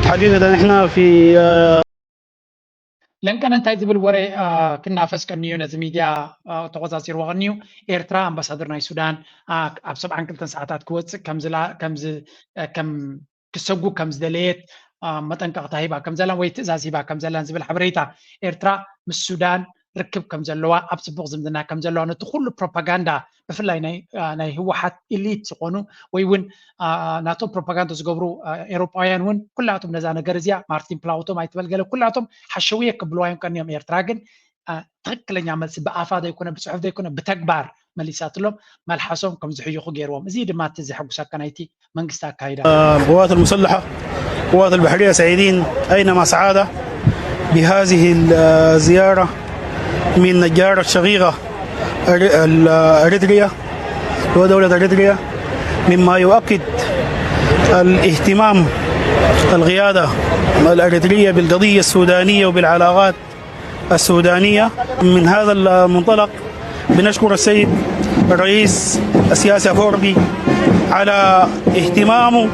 حقيقة احنا في ለንቀነ እንታይ ዝብል ወረ ክናፈስ ቀንዩ ነዚ ሚድያ ተቆፃፂርዎ ቀንዩ። ኤርትራ ኣምባሳደር ናይ ሱዳን ኣብ ሰብዓን ክልተን ሰዓታት ክወፅእ ከም ክሰጉ ከም ዝደለየት መጠንቀቕታ ሂባ ከም ዘላን ወይ ትእዛዝ ሂባ ከም ዘላን ዝብል ሓበሬታ። ኤርትራ ምስ ሱዳን ርክብ ከም ዘለዋ ኣብ ፅቡቕ ዝምድና ከም ዘለዋ ነቲ ኩሉ ፕሮፓጋንዳ ብፍላይ ናይ ህወሓት ኢሊት ዝኾኑ ወይ እውን ናቶም ፕሮፓጋንዳ ዝገብሩ ኤሮጳውያን እውን ኩላቶም ነዛ ነገር እዚኣ ማርቲን ፕላውቶም ኣይትበል ገለ ኩላቶም ሓሸውየ ክብልዋ እዮም ቀንዮም። ኤርትራ ግን ትኽክለኛ መልሲ ብኣፋ ዘይኮነ ብፅሑፍ ዘይኮነ ብተግባር መሊሳትሎም መልሓሶም ከም ዝሕይኹ ገይርዎም። እዚ ድማ እቲ ዘሐጉሰካ ናይቲ መንግስቲ ኣካይዳ። القوات المسلحة، القوات البحرية سعيدين أينما سعادة بهذه الزيارة من الجارة الشقيقة أريتريا ودولة أريتريا، مما يؤكد الاهتمام القيادة الأريترية بالقضية السودانية وبالعلاقات السودانية. من هذا المنطلق بنشكر السيد الرئيس السياسي أفورقي على اهتمامه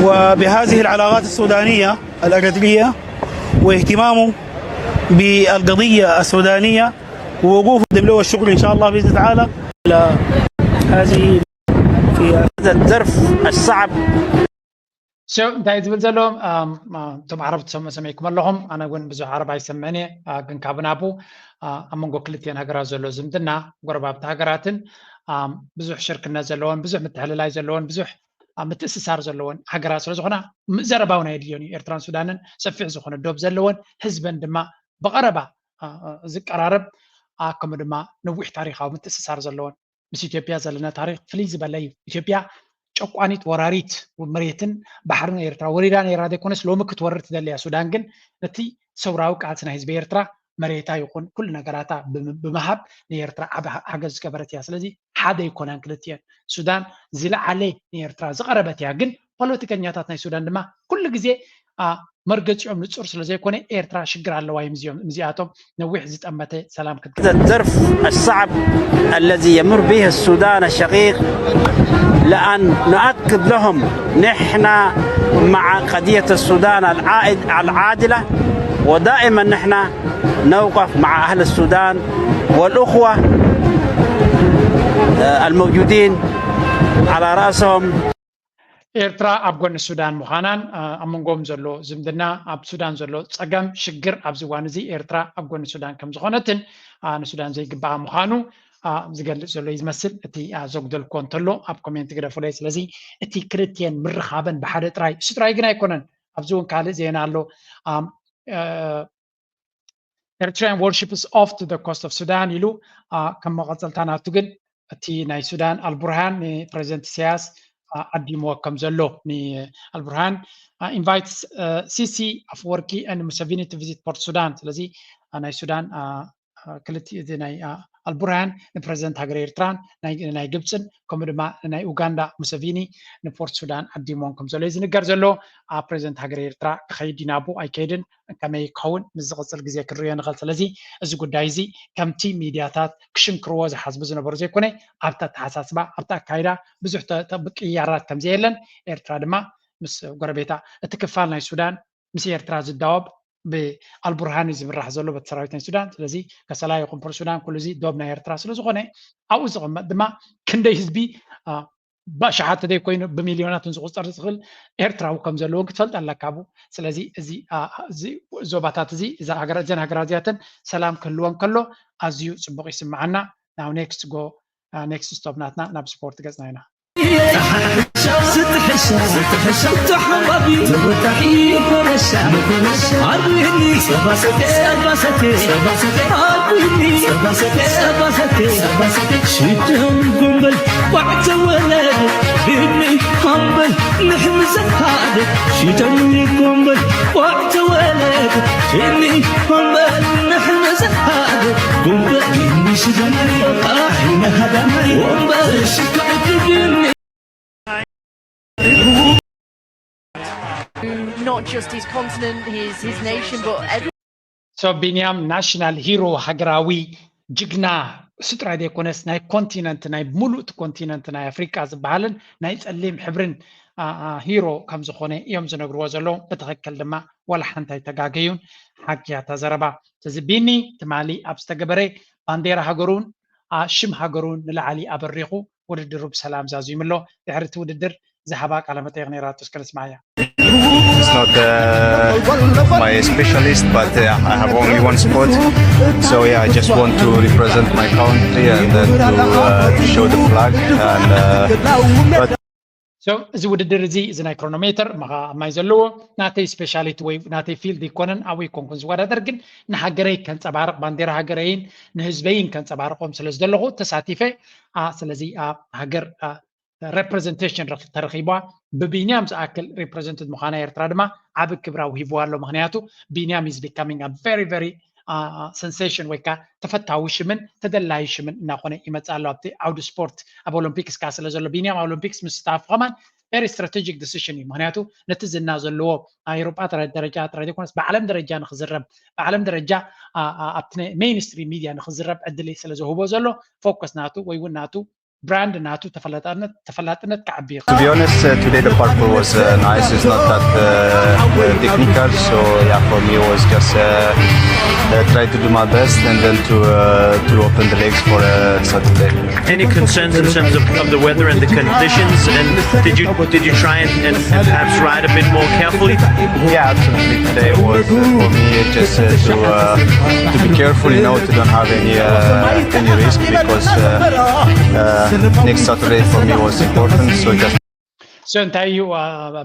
وبهذه العلاقات السودانية الأريترية واهتمامه بالقضية السودانية ووقوفه. نقدم له الشكر إن شاء الله بإذن تعالى على هذه في هذا الظرف الصعب. እንታይ ዝብል ዘሎ እቶም ዓረብ ትሰምዑ ሰሚዕኩም ኣለኹም። ኣነ እውን ብዙሕ ዓረብ ኣይሰምዕን እየ፣ ግን ካብ ናቡ ኣብ መንጎ ክልቲአን ሃገራት ዘሎ ዝምድና ጎረባብቲ ሃገራትን ብዙሕ ሽርክነት ዘለዎን ብዙሕ ምትሕልላይ ዘለዎን ብዙሕ ምትእስሳር ዘለዎን ሃገራት ስለ ዝኾና ዘረባ እውን ኣየድልዮን እዩ። ኤርትራን ሱዳንን ሰፊሕ ዝኾነ ዶብ ዘለወን ህዝበን ድማ ብቐረባ ዝቀራረብ ከምኡ ድማ ነዊሕ ታሪኻዊ ምትእስሳር ዘለወን ምስ ኢትዮጵያ ዘለና ታሪኽ ፍልይ ዝበለ እዩ። ኢትዮጵያ ጨቋኒት ወራሪት መሬትን ባሕርን ኤርትራ ወሪዳ ነይራ ዘይኮነስ፣ ሎሚ ክትወርድ ትደሊ እያ። ሱዳን ግን ነቲ ሰውራዊ ቃልሲ ናይ ህዝቢ ኤርትራ መሬታ ይኹን ኩሉ ነገራታ ብምሃብ ንኤርትራ ዓቢ ሓገዝ ዝገበረት እያ። ስለዚ ሓደ ኣይኮናን ክልቲኤን። ሱዳን ዝለዓለ ንኤርትራ ዝቐረበት እያ። ግን ፖለቲከኛታት ናይ ሱዳን ድማ ኩሉ ግዜ መርገጺኦም ንጹር ስለ ዘይኮነ ኤርትራ ሽግር ኣለዋ እዮም እዚኦም እዚኣቶም ነዊሕ ዝጠመተ ሰላም ክትገ الظرف الصعب الذي يمر به السودان الشقيق لأن نؤكد لهم نحن مع قضية السودان العائد العادلة ودائما نحن نوقف مع أهل السودان والأخوة الموجودين على رأسهم ኤርትራ ኣብ ጎኒ ሱዳን ምዃናን ኣብ መንጎም ዘሎ ዝምድና ኣብ ሱዳን ዘሎ ጸገም ሽግር ኣብዚ እዋን እዚ ኤርትራ ኣብ ጎኒ ሱዳን ከም ዝኾነትን ንሱዳን ዘይግባኣ ምዃኑ ዝገልጽ ዘሎ እዩ ዝመስል። እቲ ዘጉደልኮ እንተሎ ኣብ ኮሜንት ግደፉለይ። ስለዚ እቲ ክልቲኤን ምርኻበን ብሓደ ጥራይ እሱ ጥራይ ግን ኣይኮነን። ኣብዚ እውን ካልእ ዜና ኣሎ። Eritrean warships off to the coast of Sudan ኢሉ። ከም መቐጸልታ ናቱ ግን እቲ ናይ ሱዳን ኣልቡርሃን ንፕሬዚደንት ኢሳያስ ዓዲምዎ ከም ዘሎ ንኣልቡርሃን invites Sisi Afwerki and Museveni to visit Port Sudan። ስለዚ ናይ ሱዳን ክልቲ እቲ ናይ ኣልቡርሃን ንፕሬዚደንት ሃገር ኤርትራን ናይ ግብፅን ከምኡ ድማ ናይ ኡጋንዳ ሙሰቪኒ ንፖርት ሱዳን ዓዲሞም ከም ዘሎ እዩ ዝንገር ዘሎ። ኣብ ፕሬዚደንት ሃገር ኤርትራ ክኸይድ ዲናቡ ኣይከይድን ከመይ ክኸውን ምስ ዝቕፅል ግዜ ክንሪኦ ንኽእል። ስለዚ እዚ ጉዳይ እዚ ከምቲ ሚድያታት ክሽንክርዎ ዝሓስቡ ዝነበሩ ዘይኮነ ኣብቲ ኣተሓሳስባ ኣብቲ ኣካይዳ ብዙሕ ቅያራት ከም ዘየለን ኤርትራ ድማ ምስ ጎረቤታ እቲ ክፋል ናይ ሱዳን ምስ ኤርትራ ዝዳወብ ብኣልቡርሃን እዩ ዝምራሕ ዘሎ በቲ ሰራዊት ናይ ሱዳን። ስለዚ ከሰላ ይኹን ፖርት ሱዳን ኩሉ እዚ ዶብ ናይ ኤርትራ ስለ ዝኾነ ኣብኡ ዝቕመጥ ድማ ክንደይ ህዝቢ ብኣሽሓት ተደይኮይኑ ብሚልዮናትን ዝቑፀር ዝኽእል ኤርትራዊ ከም ዘለዎን ክትፈልጥ ኣለካ። ኣብኡ ስለዚ እዚ ዞባታት እዚ እዘን ሃገራት እዚኣተን ሰላም ክህልወን ከሎ ኣዝዩ ፅቡቕ ይስምዓና። ናብ ኔክስት ጎ ኔክስት ስቶፕ ናትና ናብ ስፖርት ገፅና ኢና። ሽቶም ጎንበል ቋዕ ተወለድ ቢኒ ሃምበል ንሕምዘት ሓደ ሽቶም ጎንበል ቋዕ ተወለድ ቢኒ ሃምበል ንሕምዘት ሓደ ጎንበል ቢኒ ሽቶም ቃሕ ንሃዳማይ ወንበል ሽካዕቲ ቢኒ Not just his continent, his his nation, but every. So ቢንያም ናሽናል ሂሮ ሃገራዊ ጅግና እሱ ጥራይ ዘይኮነስ ናይ ኮንቲነንት ናይ ሙሉእ እቲ ኮንቲነንት ናይ ኣፍሪቃ ዝበሃልን ናይ ጸሊም ሕብርን ሂሮ ከም ዝኾነ እዮም ዝነግርዎ ዘለዉ። ብትኽክል ድማ ዋላ ሓንቲ ኣይተጋገዩን። ሓቂ እያ እታ ዘረባ። ስለዚ ቢኒ ትማሊ ኣብ ዝተገበረ ባንዴራ ሃገሩን ሽም ሃገሩን ንላዕሊ ኣበሪኹ ውድድሩ ብሰላም ዛዚሙ ኣሎ። ድሕሪ እቲ ውድድር ዝሃባ ቃለ መጠይቕ ነይራቶ እስከ ንስማዓያ። It's not uh, my specialist, but uh, I have only one sport. So yeah, I just want to represent my country and then to, uh, to show the flag. And uh, but So እዚ ውድድር እዚ እዚ ናይ ክሮኖሜተር መኻ ኣብ ማይ ዘለዎ ናተይ ስፔሻሊቲ ወይ ናተይ ፊልድ ይኮነን፣ ኣብኡ ይኮንኩን ዝወዳደር፣ ግን ንሃገረይ ከንፀባርቕ ባንዴራ ሃገረይን ንህዝበይን ከንፀባርቖም ስለ ዝደለኹ ተሳቲፈ። ስለዚ ሃገር ሬፕሬዘንቴሽን ተረኺቧ ብቢንያም ዝኣክል ሬፕሬዘንትድ ምዃና ኤርትራ ድማ ዓቢ ክብራ ውሂብዋ ኣሎ። ምክንያቱ ቢንያም is becoming a very very sensation ወይ ከዓ ተፈታዊ ሽምን ተደላዪ ሽምን እናኾነ ይመፅእ ኣሎ ኣብቲ ዓውዲ ስፖርት። ኣብ ኦሎምፒክስ ከዓ ስለ ዘሎ ቢንያም ኣብ ኦሎምፒክስ ምስታፍ ከማን very strategic decision እዩ። ምክንያቱ ነቲ ዝና ዘለዎ ኣብ ኤሮጳ ደረጃ ጥራይ ዘይኮነስ ብዓለም ደረጃ ንክዝረብ ብዓለም ደረጃ ኣብቲ ሜይንስትሪም ሚድያ ንክዝረብ ዕድል ስለ ዝህቦ ዘሎ ፎከስ ናቱ ወይ እውን ናቱ ብራንድ ናቱ ተፈላጥነት ተፈላጥነት ክዓቢ To be honest, uh, today the parkour was uh, nice. It's not that uh, uh, technical, so yeah, for me it was just uh, uh, try to do my best and then to uh, to open the legs for uh, Saturday. Any concerns in terms of, of the weather and the conditions? And did you did you try and, and, and perhaps ride a bit more carefully? Yeah, absolutely. Today was uh, for me just uh, to uh, to be careful, you know, to don't have any uh, any risk because uh, uh, next Saturday for me was important. So just So እንታይ እዩ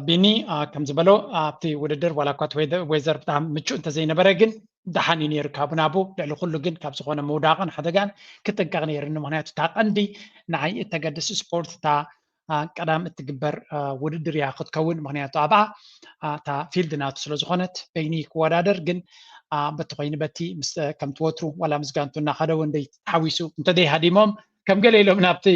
ቢኒ ከም ዝበሎ ኣብቲ ውድድር ዋላ እኳ ዌዘር ብጣዕሚ ምቹእ እንተዘይነበረ ግን ደሓን እዩ ነይሩ። ካብ ናቡ ልዕሊ ኩሉ ግን ካብ ዝኾነ ምውዳቕን ሓደጋን ክጥንቀቕ ነይርኒ። ምክንያቱ እታ ቀንዲ ንዓይ እተገድስ ስፖርት እታ ቀዳም እትግበር ውድድር እያ ክትከውን። ምክንያቱ ኣብኣ እታ ፊልድ ናቱ ስለዝኾነት በይኒ ክወዳደር ግን በቲ ኮይኑ በቲ ከምቲ ወትሩ ዋላ ምስ ጋንቱ እናኸደ ወንደይ ተሓዊሱ እንተደይ ሃዲሞም ከም ገለ ኢሎም ናብቲ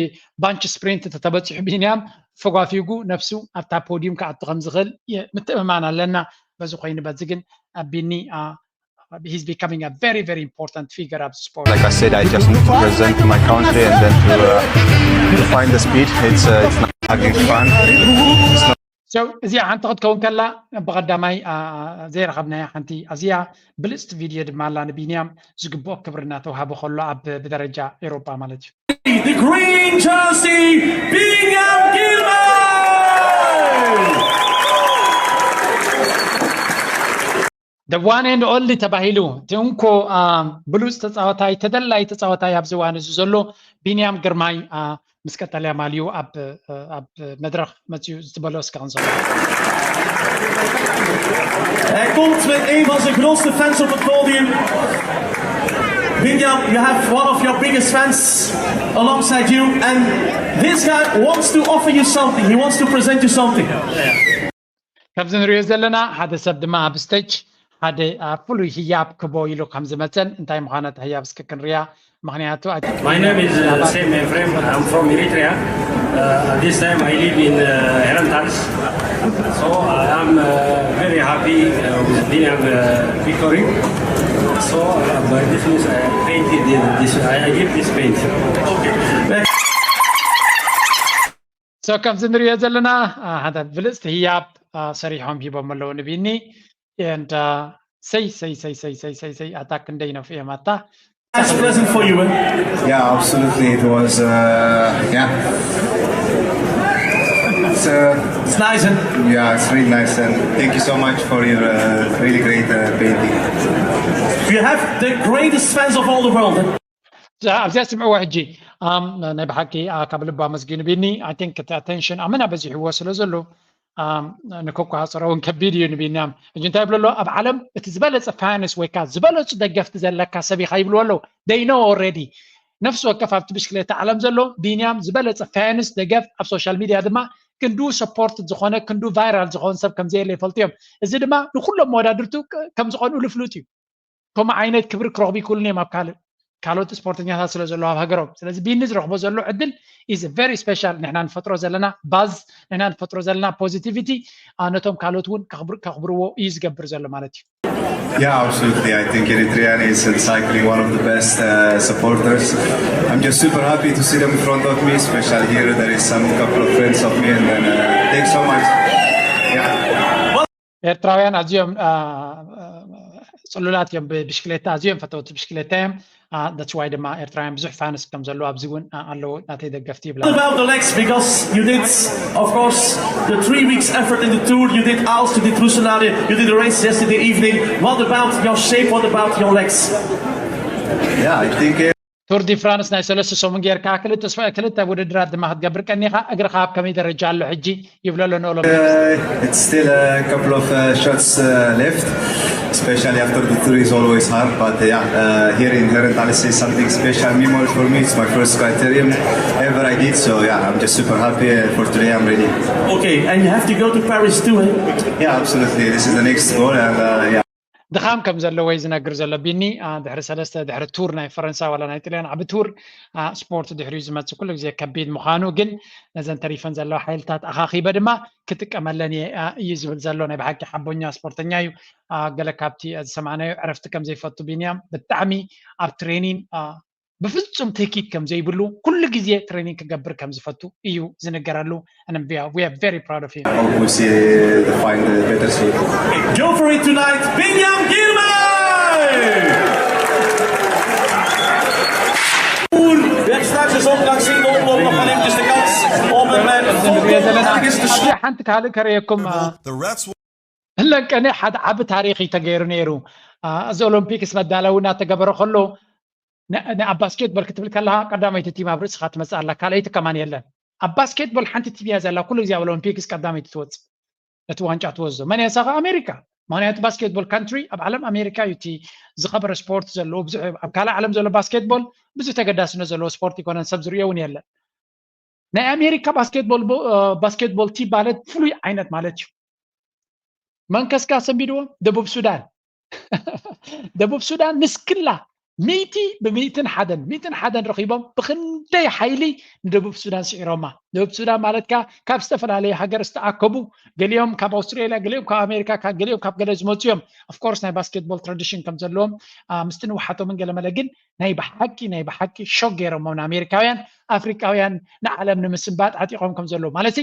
ባንች ስፕሪንት ተተበፂሑ ቢንያም ፈጓፊጉ ነብሱ ኣብታ ፖዲዩም ክኣቱ ከም ዝኽእል ምትእምማን ኣለና። በዚ ኮይኑ በዚ ግን ቢኒ he's becoming a very very important figure of sport. Like I said, I just need to present to my country and then to, uh, to find the speed. It's uh, it's not having fun. So እዚኣ ሓንቲ ክትከውን ከላ ብቐዳማይ ዘይረኸብናያ ሓንቲ ኣዝያ ብልፅቲ ቪድዮ ድማ ኣላ። ንቢንያም ዝግብኦ ክብሪ እናተዋሃቦ ከሎ ኣብ ብደረጃ ኤሮጳ ማለት እዩ። The green jersey, Binyam Gilmore! The one and only ተባሂሉ እቲ እንኮ ብሉፅ ተፃወታይ ተደላይ ተፃወታይ ኣብዚ እዋን እዚ ዘሎ ቢንያም ግርማይ ምስ ቀጠልያ ማልዩ ኣብ መድረኽ መፅዩ ዝበሎ እስከ ክንሰምዖ። Hij komt met een van zijn grootste fans op het podium. Binyam, you have one of your biggest fans alongside you, and this guy wants to offer you something. He wants to present you something. ከምዚ ንሪኦ ዘለና ሓደ ሰብ ድማ ኣብ ስቴጅ ሓደ ፍሉይ ህያብ ክቦ ኢሉ ከም ዝመፀን እንታይ ምዃነ እቲ ህያብ እስኪ ክንሪኣ። ምክንያቱ My name is uh, Sem Efrem. I'm from Eritrea. Uh, at this time I live in uh, Herentals. So I am uh, very happy uh, with Binyam uh, victory. So uh, by this means I painted this. I, I give this paint. Okay. So ከምዚ ንሪኦ ዘለና ሓደ ብልፅቲ ህያብ ሰሪሖም ሂቦም ኣለዉ ንቢኒ and ሰይ ሰይ ሰይ ሰይ ሰይ ሰይ ሰይ ኣታ ክንደይ ነፍኡ እዮም ኣታ Nice present for you, eh? Yeah, absolutely. It was, uh, yeah. It's, uh, It's nice, eh? Yeah, it's really nice, and thank you so much for your uh, really great uh, painting. You have the greatest fans of all the world, eh? ኣብዚኣ ስምዕዎ ሕጂ ናይ ብሓቂ ካብ ልቢ ኣመስጊኑ ቢኒ። I think እቲ ኣቴንሽን ኣመና በዚሕዎ ስለ ዘሎ ንክቆፃፀሮ እውን ከቢድ እዩ ንቢንያም። ሕጂ እንታይ ይብሉ ኣሎ ኣብ ዓለም እቲ ዝበለፀ ፋንስ ወይ ከዓ ዝበለፁ ደገፍቲ ዘለካ ሰብ ኢኻ ይብልዎ ኣለዉ። They know already። ነፍሲ ወከፍ ኣብቲ ብሽክሌታ ዓለም ዘሎ ቢንያም ዝበለፀ ፋንስ ደገፍ ኣብ ሶሻል ሚድያ ድማ ክንዱ ሰፖርት ዝኾነ ክንዱ ቫይራል ዝኾን ሰብ ከምዘየለ ይፈልጡ እዮም። እዚ ድማ ንኩሎም መወዳድርቱ ከም ዝኾንኡ ልፍሉጥ እዩ። ከምኡ ዓይነት ክብሪ ክረኽቡ ይክእሉን እዮም ኣብ ካልእ ካልኦት ስፖርተኛታት ስለ ዘለዉ ኣብ ሃገሮም። ስለዚ ቢኒ ዝረኽቦ ዘሎ ዕድል is very special። ንሕና ንፈጥሮ ዘለና ባዝ ንሕና ንፈጥሮ ዘለና ፖዚቲቪቲ ነቶም ካልኦት እውን ከኽብርዎ እዩ ዝገብር ዘሎ ማለት እዩ። Yeah, absolutely. I think Eritrean is in cycling one of the best uh, supporters. I'm just super happy to see them in front of me, especially here. There is some couple of friends of me, and then uh, thanks so much. Yeah. ኤርትራውያን ኣዝዮም ጽሉላት እዮም ብብሽክሌታ ኣዝዮም ፈተውቲ ብሽክሌታ እዮም። That's why ድማ ኤርትራውያን ብዙሕ ፋንስ ከም ዘለዎ ኣብዚ እውን ኣለዉ ናተይ ደገፍቲ ይብላ። About the legs, because you did, of course, the three weeks effort in the tour. You did Aalst, you did Roeselare, you did the race yesterday evening. What about your shape? What about your legs? Yeah, I think. ቱር ዲ ፍራንስ ናይ ሰለስተ ሰሙን ጌርካ ክልተ ውድድራት ድማ ክትገብር ቀኒኻ እግርኻ ኣብ ከመይ ደረጃ ኣሎ ሕጂ ይብሎ ኣሎ ንኦሎምፒክስ። It's still a couple of uh, shots uh, left. Especially after the tour is always hard, but uh, yeah, uh, here in Herentals is something special memory for me. It's my first criterium ever I did, so yeah, I'm just super happy uh, for today. I'm ready. Okay, and you have to go to Paris too, eh? Yeah, absolutely. This is the next goal, and uh, yeah. ድኻም ከም ዘለዎ እዩ ዝነግር ዘሎ ቢኒ። ድሕሪ ሰለስተ ድሕሪ ቱር ናይ ፈረንሳ ዋላ ናይ ጥልያን ዓቢ ቱር ስፖርት ድሕሪኡ ዝመጽእ ኩሉ ግዜ ከቢድ ምዃኑ ግን ነዘን ተሪፈን ዘለዋ ሓይልታት ኣኻኺበ ድማ ክጥቀመለን እየ እዩ ዝብል ዘሎ። ናይ ብሓቂ ሓቦኛ ስፖርተኛ እዩ። ገለ ካብቲ ዝሰማዕናዮ ዕረፍቲ ከም ዘይፈቱ ቢንያም ብጣዕሚ ኣብ ትሬኒን ብፍጹም ትህኪት ከም ዘይብሉ ኩሉ ግዜ ትሬኒንግ ክገብር ከም ዝፈቱ እዩ ዝንገረሉ። And we are, we are very proud of him. Hope we see the find the better shape. Go for it tonight, Binyam Girmay! Oer, weg straks is ook langs zien omloop nog maar eventjes de kans om hem met vol ergens te ሓንቲ ካልእ ከርእየኩም። ለንቀነ ሓደ ዓቢ ታሪኽ እዩ ተገይሩ ነይሩ። እዚ ኦሎምፒክስ መዳለዊ እናተገበረ ከሎ ኣብ ባስኬትቦል ክትብል ከለካ ቀዳመይቲ ቲም ኣብ ርእስኻ ትመፅእ ኣላ፣ ካልኣይቲ ከማን የለን። ኣብ ባስኬትቦል ሓንቲ ቲም እያ ዘላ ኩሉ ግዜ ኣብ ኦሎምፒክስ ቀዳመይቲ ትወፅእ፣ ነቲ ዋንጫ ትወስዶ። መን እያ እሳ? ኣሜሪካ። ምክንያቱ ባስኬትቦል ካንትሪ ኣብ ዓለም ኣሜሪካ እዩ እቲ ዝኸበረ ስፖርት ዘለዎ። ብዙሕ ኣብ ካልእ ዓለም ዘሎ ባስኬትቦል ብዙሕ ተገዳስነት ዘለዎ ስፖርት ይኮነን፣ ሰብ ዝርእዮ እውን የለን። ናይ ኣሜሪካ ባስኬትቦል ቦ- እ፣ ባስኬትቦል ቲም ማለት ፍሉይ ዓይነት ማለት እዩ። መንከስካ ሰንቢድዎ ደቡብ ሱዳን ደቡብ ሱዳን ንስክላ ሚእቲ ብሚእትን ሓደን ሚእትን ሓደን ረኺቦም ብክንደይ ሓይሊ ንደቡብ ሱዳን ስዒሮማ። ደቡብ ሱዳን ማለት ከኣ ካብ ዝተፈላለየ ሃገር ዝተኣከቡ፣ ገሊኦም ካብ ኣውስትራልያ፣ ገሊኦም ካብ ኣሜሪካ፣ ካብ ገሊኦም ካብ ገለ ዝመፁ እዮም። ኦፍኮርስ ናይ ባስኬትቦል ትራዲሽን ከም ዘለዎም ምስቲ ንውሓቶምን ገለመለ፣ ግን ናይ ብሓቂ ናይ ብሓቂ ሾክ ገይሮሞም ንኣሜሪካውያን። ኣፍሪቃውያን ንዓለም ንምስንባጥ ዓጢቖም ከም ዘለዉ ማለት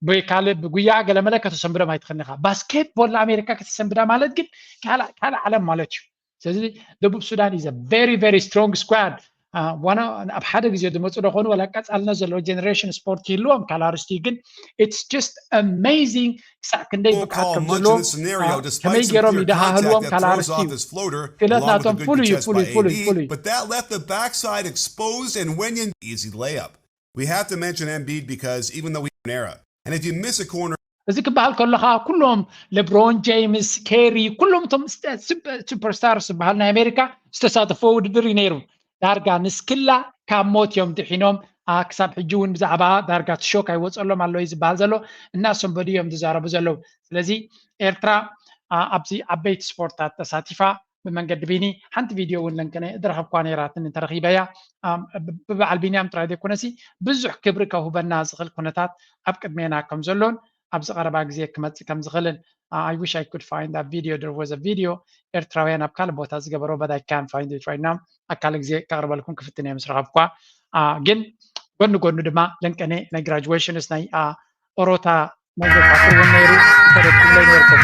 ብካልእ ብጉያ ገለመለ ከተሰንብዶም ኣይትኽእልን ኢኻ። ባስኬትቦል ንኣሜሪካ ከተሰንብዳ ማለት ግን ካልእ ዓለም ማለት እዩ። ስለዚ ደቡብ ሱዳን is a very very strong squad። ኣብ ሓደ ግዜ ዝመፁ ዶ ኾኑ ዋላ ቀፃልነት ዘለዎ ጀነሬሽን ስፖርት ይህልዎም ካልእ ኣርስቲ፣ ግን it's just amazing ክሳዕ ክንደይ ብቅዓት ከም ዘለዎም፣ ከመይ ገይሮም ይደሃህልዎም ካልእ ኣርስቲ እዩ። ክእለት ናቶም ፍሉይ እዩ፣ ፍሉይ ፍሉይ ፍሉይ። But that left the backside exposed and Wenyan easy layup. We have to mention Embiid because even though he era, and if you miss a corner እዚ ክበሃል ከሎ ከዓ ኩሎም ለብሮን ጄምስ፣ ኬሪ፣ ኩሎም እቶም ሱፐርስታርስ ዝበሃል ናይ ኣሜሪካ ዝተሳተፎ ውድድር እዩ ነይሩ። ዳርጋ ንስክላ ካብ ሞት እዮም ድሒኖም። ክሳብ ሕጂ እውን ብዛዕባ ዳርጋ ትሾክ ኣይወፀሎም ኣሎ እዩ ዝበሃል ዘሎ። እናሰንበዱ እዮም ዝዛረቡ ዘለዉ። ስለዚ ኤርትራ ኣብዚ ዓበይቲ ስፖርታት ተሳቲፋ ብመንገዲ ቢኒ ሓንቲ ቪድዮ እውን ለንከነ ዝረኸብኳ ነይራትኒ እንተረኺበያ። ብበዓል ቢንያም ጥራይ ዘይኮነሲ ብዙሕ ክብሪ ከውህበና ዝኽእል ኩነታት ኣብ ቅድሜና ከም ዘሎን ኣብዚ ቀረባ ግዜ ክመፅእ ከም ዝኽእልን I wish I could find that video. There was a video ኤርትራውያን ኣብ ካልእ ቦታ ዝገበሮ, but I can't find it right now. ኣብ ካልእ ግዜ ከቕርበልኩም ክፍትን እየ ምስ ረኸብኳ። ግን ጎኒ ጎኑ ድማ ለንቀነ ናይ ግራጁዌሽንስ ናይ ኦሮታ መዘካክር እውን ነይሩ። ተደኩብለይ ነይርኩም።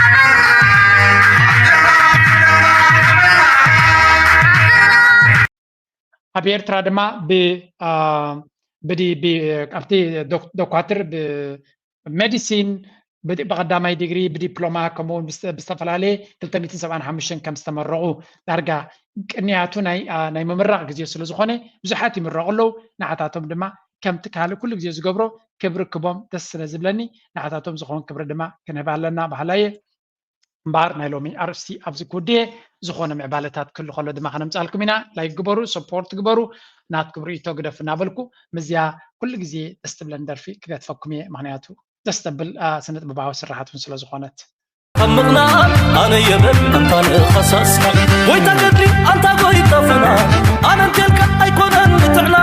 ኣብ ኤርትራ ድማ ብ ብዲ ኣብቲ ዶኳትር ብሜዲሲን ብቐዳማይ ዲግሪ ብዲፕሎማ ከምኡውን ብዝተፈላለየ ክልተ ሚእትን ሰብዓን ሓሙሽተን ከም ዝተመረቑ ዳርጋ ቅንያቱ ናይ ምምራቕ ግዜ ስለ ዝኾነ ብዙሓት ይምረቑ ኣለዉ። ንዓታቶም ድማ ከምቲ ካልእ ኩሉ ግዜ ዝገብሮ ክብሪ ክቦም ደስ ስለ ዝብለኒ ንዓታቶም ዝኾን ክብሪ ድማ ክንህብ ኣለና በሃላየ። እምበኣር ናይ ሎሚ ኣርእስቲ ኣብዚ ክውድየ። ዝኾነ ምዕባለታት ክህሉ ከሎ ድማ ከነምፃልኩም ኢና። ላይክ ግበሩ፣ ሰፖርት ግበሩ፣ ናትኩም ርእይቶ ግደፉ እናበልኩ ምስዚኣ ኩሉ ግዜ ደስ ትብለን ደርፊ ክገትፈኩም እየ። ምክንያቱ ደስ ተብል ስነጥበባዊ ስራሓት እውን ስለ ዝኾነት። ካብ ምቕናእ ኣነ የበል ኣንታ ንኸሳስና ጎይታ ገድሊ ኣንታ ጎይታ ፍና ኣነ እንቴልካ ኣይኮነን ንጥዕና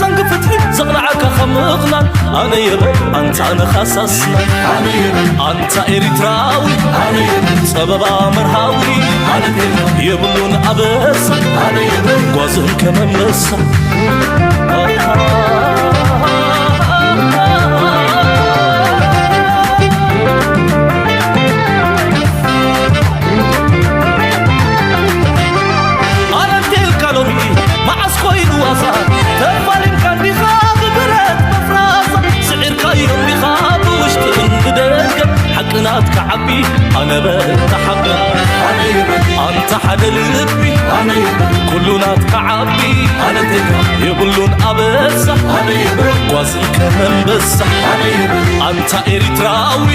ዘንግ ፍትሒ ዘቕናዓካ ካብ ምቕናእ ኣነ የበል ኣንታ ንኸሳስና ኣነ የበል ኣንታ ኤሪትራዊ ኣነ የበል ጸበባ መርሃዊ ኣነ እንቴልካ የብሉን ኣበሳ ኣነ የበል ጓዝን ከመመሳ ኣረንቴልካ ሎሚ መዓስ ኮይኑ ዋሳ ተፋሊምካ እንዲኻ ብብረት መፍራሳ ስዒርካዮም ዲኻ ብውሽጥን ብደገ ሓቂ ናትካ ዓቢ ኣነ በል ተሓበ ኣንታ ሓደ ልቢ ኣነ ኩሉ ናትካ ዓቢ ኣነ የብሉን ኣበሳ ኣነ ጓዝን ከመንበሳ ኣንታ ኤሪትራዊ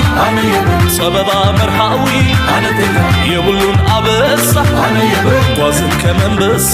ጸበባ መርሃዊ የብሉን ኣበሳ ጓዝን ከመንበሳ